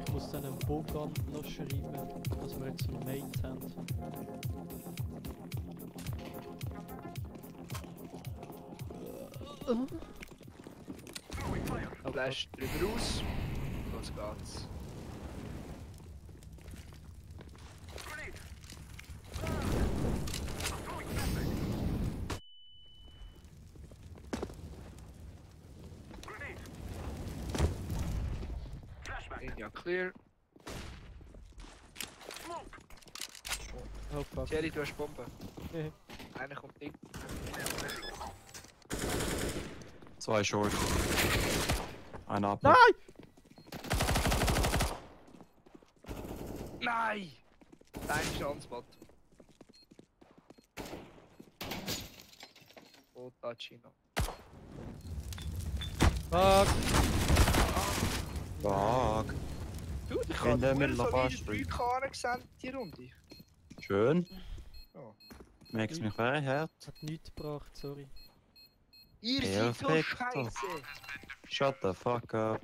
Ich muss dann einen Bogan noch schreiben, dass wir jetzt einen Mate haben. Flash drüber raus. Los geht's. Ja, clear. Oh fuck. Jerry, du hast Bombe. Ja. Einer kommt in. 2 Short. Einer ab. Nein! Nein! Dein Standspot. Oh, Tachino. Fuck! Fuck. Du, ich In der habe Mitte nur fast solide 3 Karten gesehen, die Runde. Schön. Ja. Merkst mich very hart. Hat nichts gebracht, sorry. Ihr seid so Perfekto. scheiße! Shut the fuck up.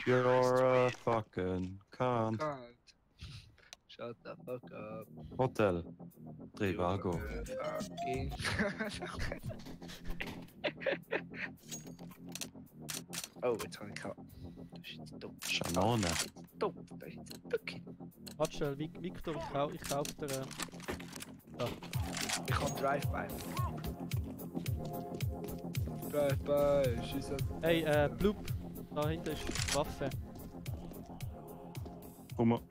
You're a fucking cunt. Can't. Shut the fuck up. Hotel. Trivago. Fucking. Oh, jetzt habe ich gehabt. Das ist jetzt dumm. Schanone. Dumm, das ist jetzt wirklich. Warte schnell, Victor, ich kaufe dir... Ich kann Drive-By. Drive-By, schießen. Hey, Bloop, da hinten ist die Waffe. Komm. Also,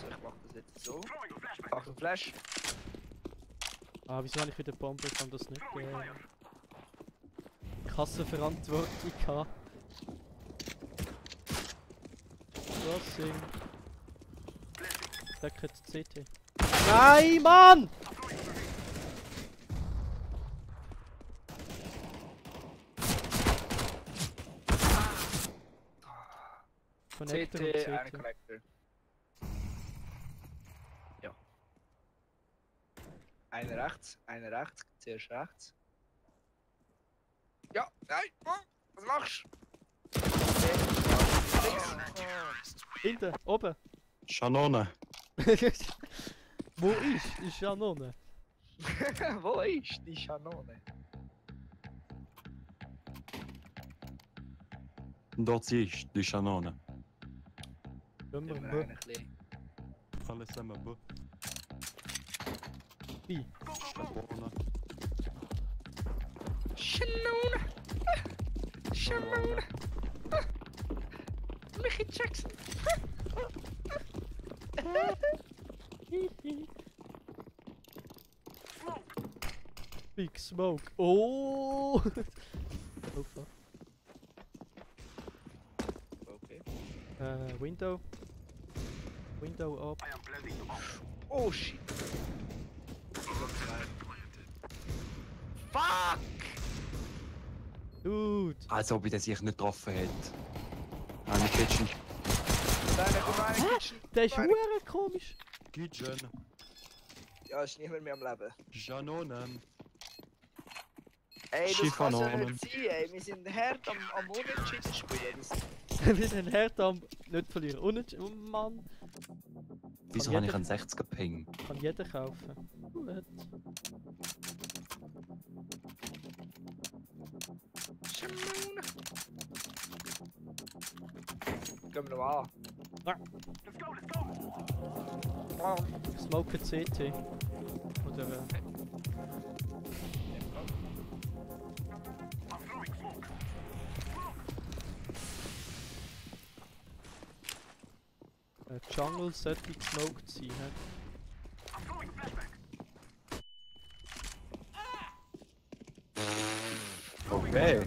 ich mach das jetzt so. Achtung, Flash. Ah, wieso habe ich wieder Bombe? Ich kann das nicht... Kassenverantwortung gehabt. Crossing. Decket CT. Nein, Mann! Connector und CT, ein CT. Connector. Ja. Einer rechts, zuerst rechts. Ja, nein, was machst du? Hinten, oben. Schanone. Wo ist Janone? Wo ist die Schanone? Dort ist die Schanone. Gehen wir Gib mir mal. einen kleinen. Alles zusammen, bu. Wie? Schanone. Schanone! Schanone! Mickey Jackson! Big Smoke. Oh! Oh fuck. Okay. Window. Window up. Oh shit! Fuck! Dude! Als ob ich das sich nicht getroffen hätte. Eine Kitchen. Komm rein, Kitchen! Der ist Nein. hure komisch! Kitchen. Ja, ist niemand mehr am Leben. Schanonen. Ey, das Schiffern kann so Armen. nicht sein, ey. Wir sind hart am Unentschieden spielen. Wir sind hart am nicht verlieren. Oh Mann! Wieso habe ich einen 60er Ping? Kann jeder kaufen. Gut. Gehen wir noch an. Smoke CT. Oder Jungle sollte gesmoked sein, hä? Okay.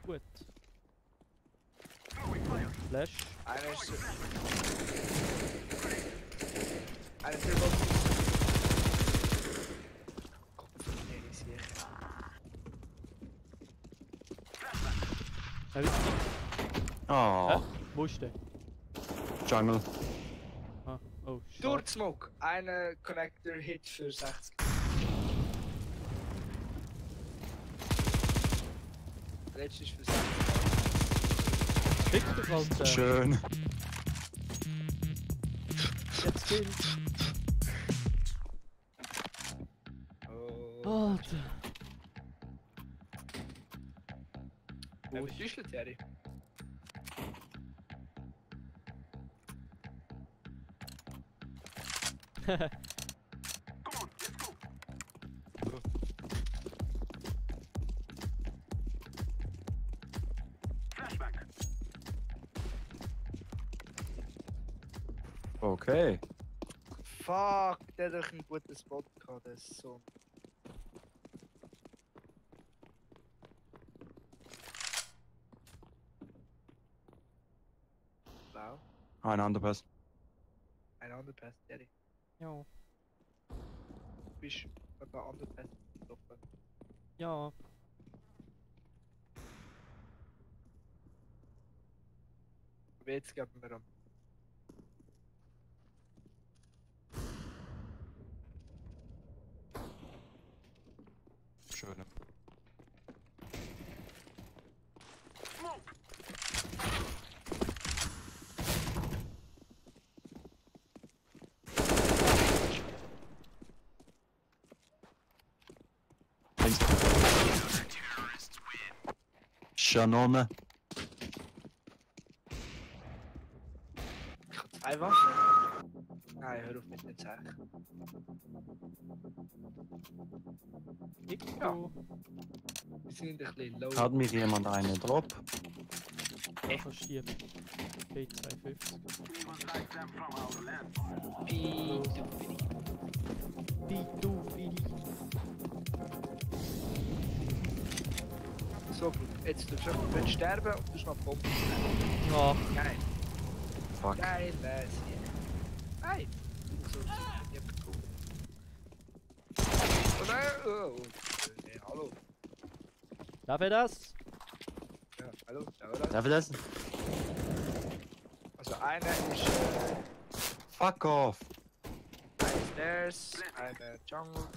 Gut. Flash. Einer ist so. Einer ist über. Nee, ist hier. Ah, Wo ist der? Jungle. Ah, oh, shit. Durch Smoke. Einer Connector Hit für 60. Der letzte ist für 60. Fick dich, Alter. Schön. Jetzt Kill. Oh. Alter. Wo ist die Terry? Okay. Fuck, der hat doch einen guten Spot gehabt, der ist so. Wow, Ein Underpass. ein Underpass, Terry. Ja. Du bist an der Underpass getroffen. Ja. Aber jetzt geben wir am. Schön. Shannon. Ich hab 2 Waffen. Nein, hör auf mit den Zeichen. Icko. Wir sind ein bisschen low. Hat mich jemand einen Drop? Ja, verschieben. P250. P250. So gut, jetzt du willst sterben und du noch Bomben. Ja. Geil. Fuck. Geil, Nein. So, ja, cool. Oh nein, oh. Nee, hallo. Darf er das? Ja, hallo, da war das. Darf ich das? Also einer ist Fuck off. ein Stairs, eine Jungle.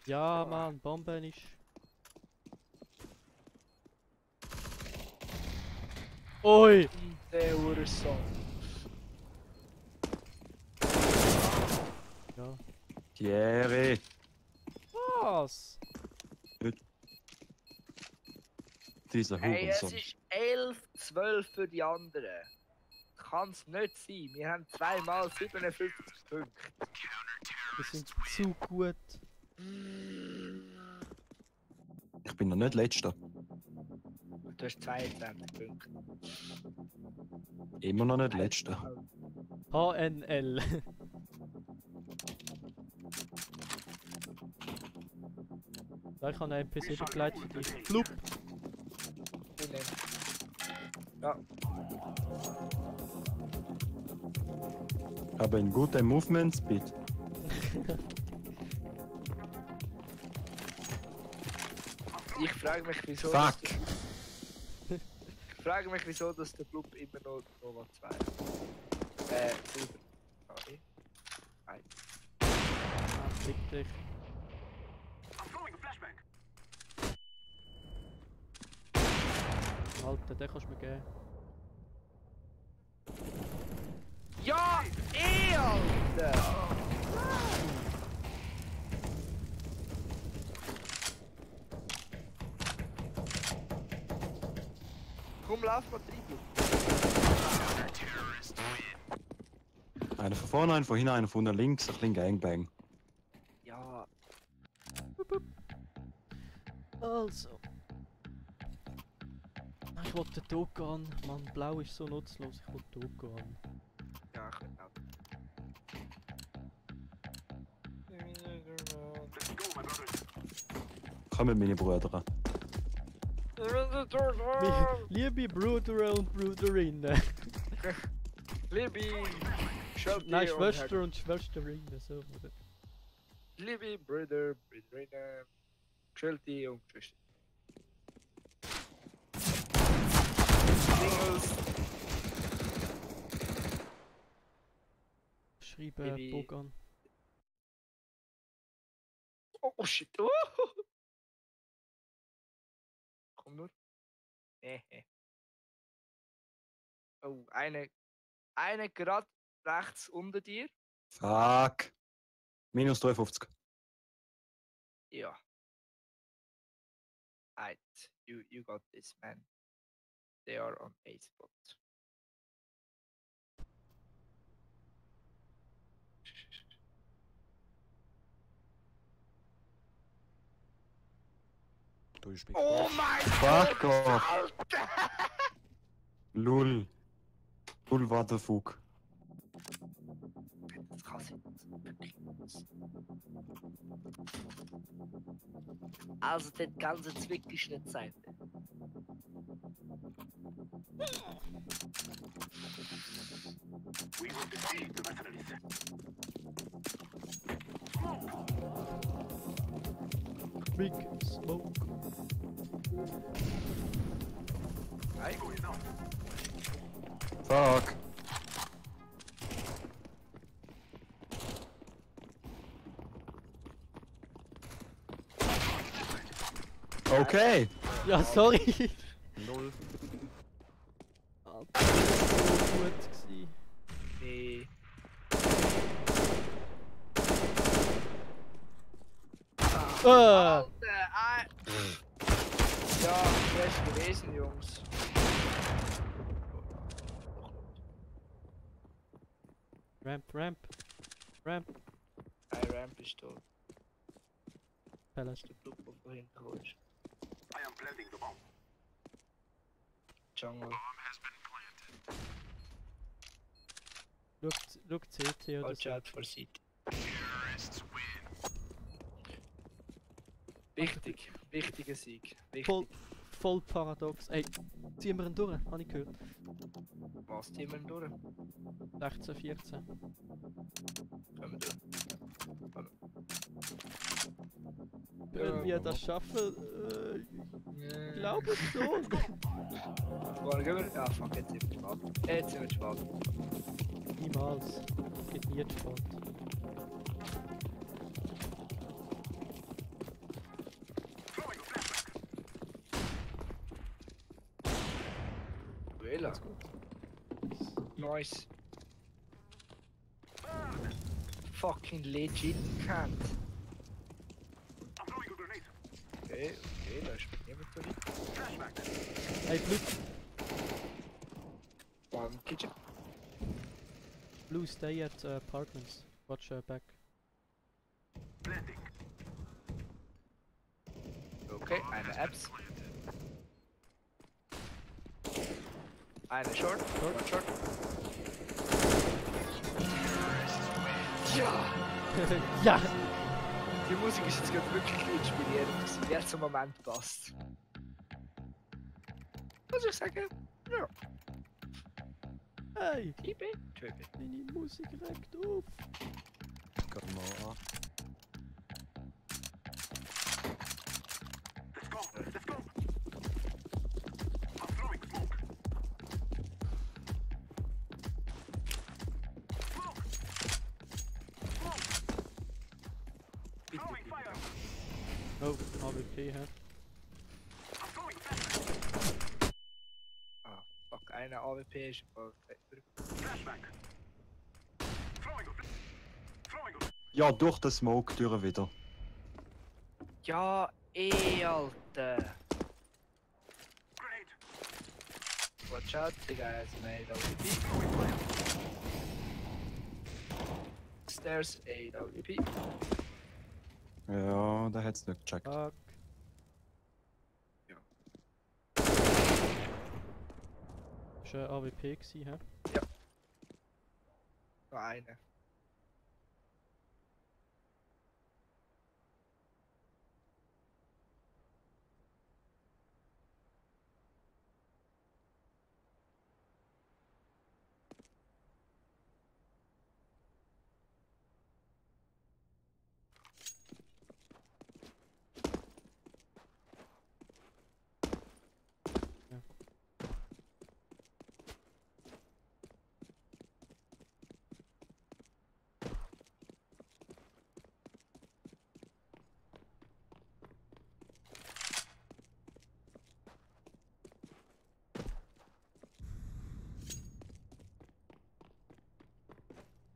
Ja, Mann, Bomben ist. Oi! Der Ursong. Ja. Thierry. Was? Dieser Hey, es Hurensohn. ist 11-12 für die anderen. Kann's nicht sein. Wir haben zweimal 57 Punkte. Wir sind zu gut. Ich bin noch nicht letzter. Du hast 22 Punkte. Immer noch nicht letzter. HNL. Da ich habe eine MP7 begleitet für dich. Flup! Ja, Aber ein guter Movement Speed. ich frage mich, wieso. Fuck. Ich frage mich, wieso, dass der Club immer noch Nova 2. Silber. Sorry. Nein. Fick dich. Alter, den kannst du mir geben. Ja, Alter! Komm, lauf mal rein. Einer von vorne, einer von hinten, einer von links, ein bisschen Gangbang. Ja, Also. Ich wollte den Togan. Mann, blau ist so nutzlos. Ich wollte den Togan. ja, ich will auch. Kommen meine Brüder. Liebe Brüder und Brüderinnen. Liebe Schwester Nein, Schwester und Schwesterinnen. So, oder? Liebe Brüder, Brüderinnen, Geschwister und Geschwister. Singles, Schreiben Liebe- Togan. oh shit, komm nur. Oh, eine gerade rechts unter dir. Fuck. Minus 53. Ja. Alright, you got this, man. They are on A spot. Oh mein Fuck Gott! off. Alter! Lul. Lul, what the fuck. Das kann sein. Also, das ganze Zwickgeschnitt sein. Big Smoke. Fuck. Okay. Ja, sorry. Null. Alter, das war so gut gewesen. Nee. Alter, ja, schlecht gewesen, Jungs. Ramp, Ramp. Ramp. Ein Ramp ist tot. Palace. Der Blut, der von hinten kommt. Jungle. Schau CT oder Watch so. out for City. Wichtig, wichtiger Sieg. Voll, Wichtig. voll paradox. Ey, ziehen wir ihn durch, habe ich gehört. Was ziehen wir durch? 16, 14. Können wir durch. Können wir das schaffen? Ich glaube schon. Wollen wir? Ja, fuck, jetzt sind wir spät. Jetzt sind wir spät. Niemals. Geht nie zu spät. Wähler. Nice. Fucking legit can't. Okay, da ist niemand drin. Hey, One kitchen. Blue, stay at apartments. Watch back. Okay, eine Apps. Eine Short. One Short. Ja! Ja! Die Musik ist jetzt gerade wirklich inspirierend. Jetzt zum Moment passt. Muss ich sagen, ja. Hey! TB? TB. Meine Musik regt auf! Komm mal an. Oh, AWP, hä? Ah, fuck, eine AWP ist voll. Ja, durch den Smoke durch wieder. Ja, Alter. Watch out, the guy has made AWP. Stairs AWP. Ja, der hat's nicht gecheckt. Fuck. Ja. Das war ein AWP, hä? Nur eine.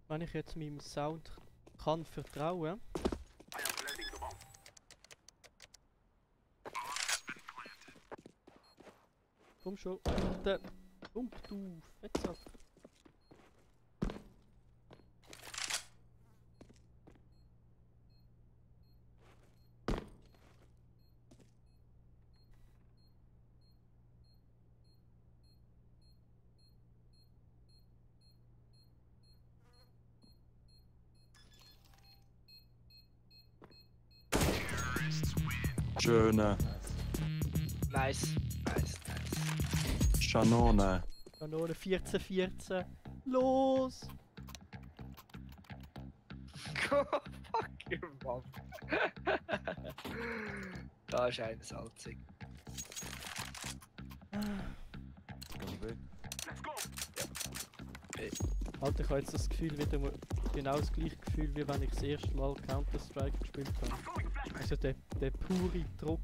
Wenn ich jetzt meinem Sound kann vertrauen. Komm schon, Alter. Komm du Fettsack. Schöne Nice. Schanone. Kanone 14-14. Los! Fuck your mom. Da ist eine salzig. Alter, ich habe jetzt das Gefühl wieder genau das gleiche Gefühl, wie wenn ich das erste Mal Counter-Strike gespielt habe. Also der pure Druck.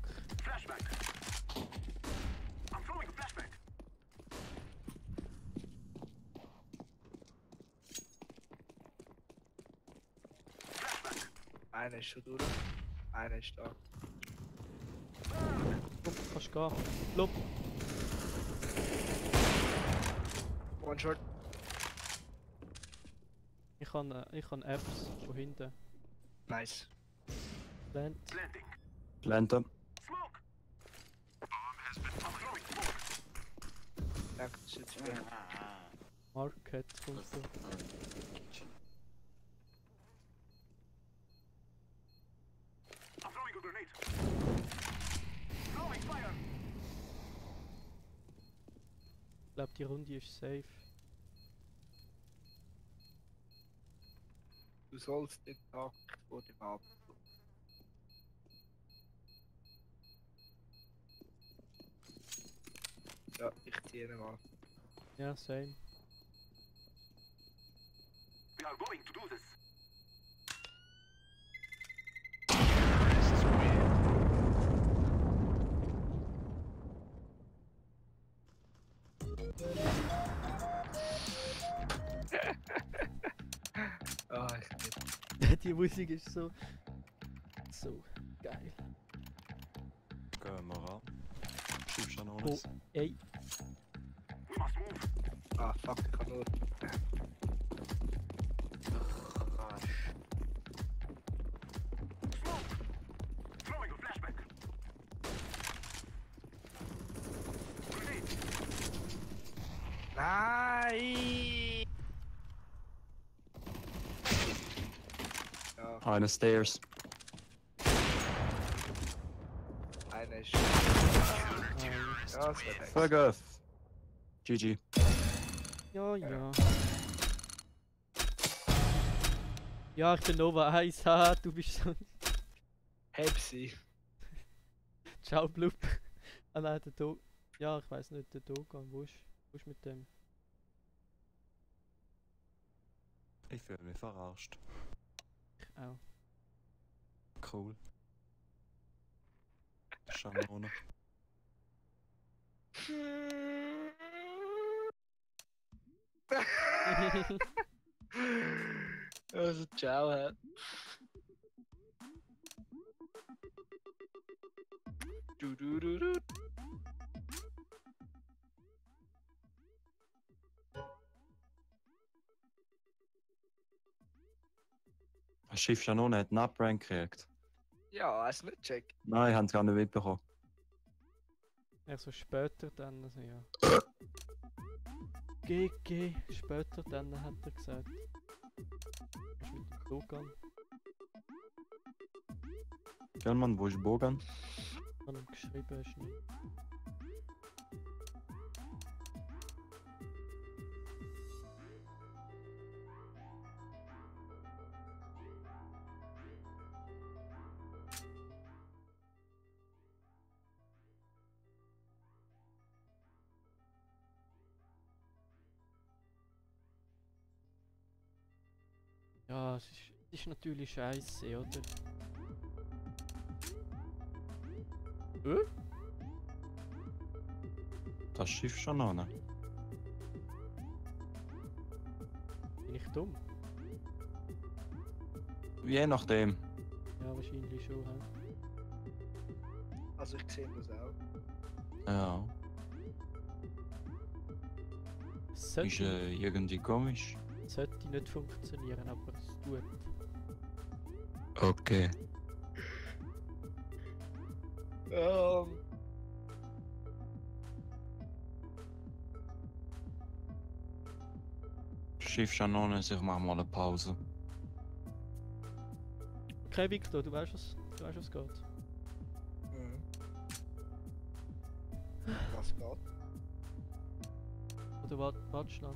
Einer ist schon durch. Einer ist da. Kannst du gehen. Lob. One shot. Ich kann Apps von hinten. Nice. Plant. Planten. Danke, das ist jetzt wieder. Market kommst du. Ich glaube, die Runde ist safe. Du sollst den Tag vor dem Abend. Ja, ich ziehe ihn mal. Ja, same. We are going to do this. Ah, ich bin. Die Musik ist so geil. Gehen wir ran. Schiff Schanones. Oh, ey. We must move. Ah, fuck, ich kann nur. Throwing a flashback. Grenade. Nein! Ja, Eine Stairs. einer ist. Nein. Ja, das war nice. Vergriff. GG. Ja, ja. Ja, ich bin Nova 1. Haha, du bist so. Hepsi. Ciao, Blub. Ah nein, der Dog. Ja, ich weiß nicht, der Dogan. Wo ist mit dem? Ich fühle mich verarscht. Ich auch. Cool. Schanone. Also, ciao, hä? Du. Das Schiff Shannon hat einen Uprank gekriegt. Ja, hast du nicht gecheckt? Nein, ich habe es gar nicht mitbekommen. Also später dann, also ja. GG, später dann hat er gesagt. Was mit dem Bogan? Gellmann, wo ist Bogan? Hat ihm geschrieben, ist nicht. Ja, es ist natürlich scheiße, oder? Das Schiff Shannon. Bin ich dumm? Je nachdem. Ja, wahrscheinlich schon, hä? Also, ich sehe das auch. Ja. Es Ist sollte, irgendwie komisch. sollte nicht funktionieren, aber es tut. Okay. Schiff Shannon, ich mach mal eine Pause. Okay, Victor, du weißt, was es geht. Was geht? Oder warte schnell.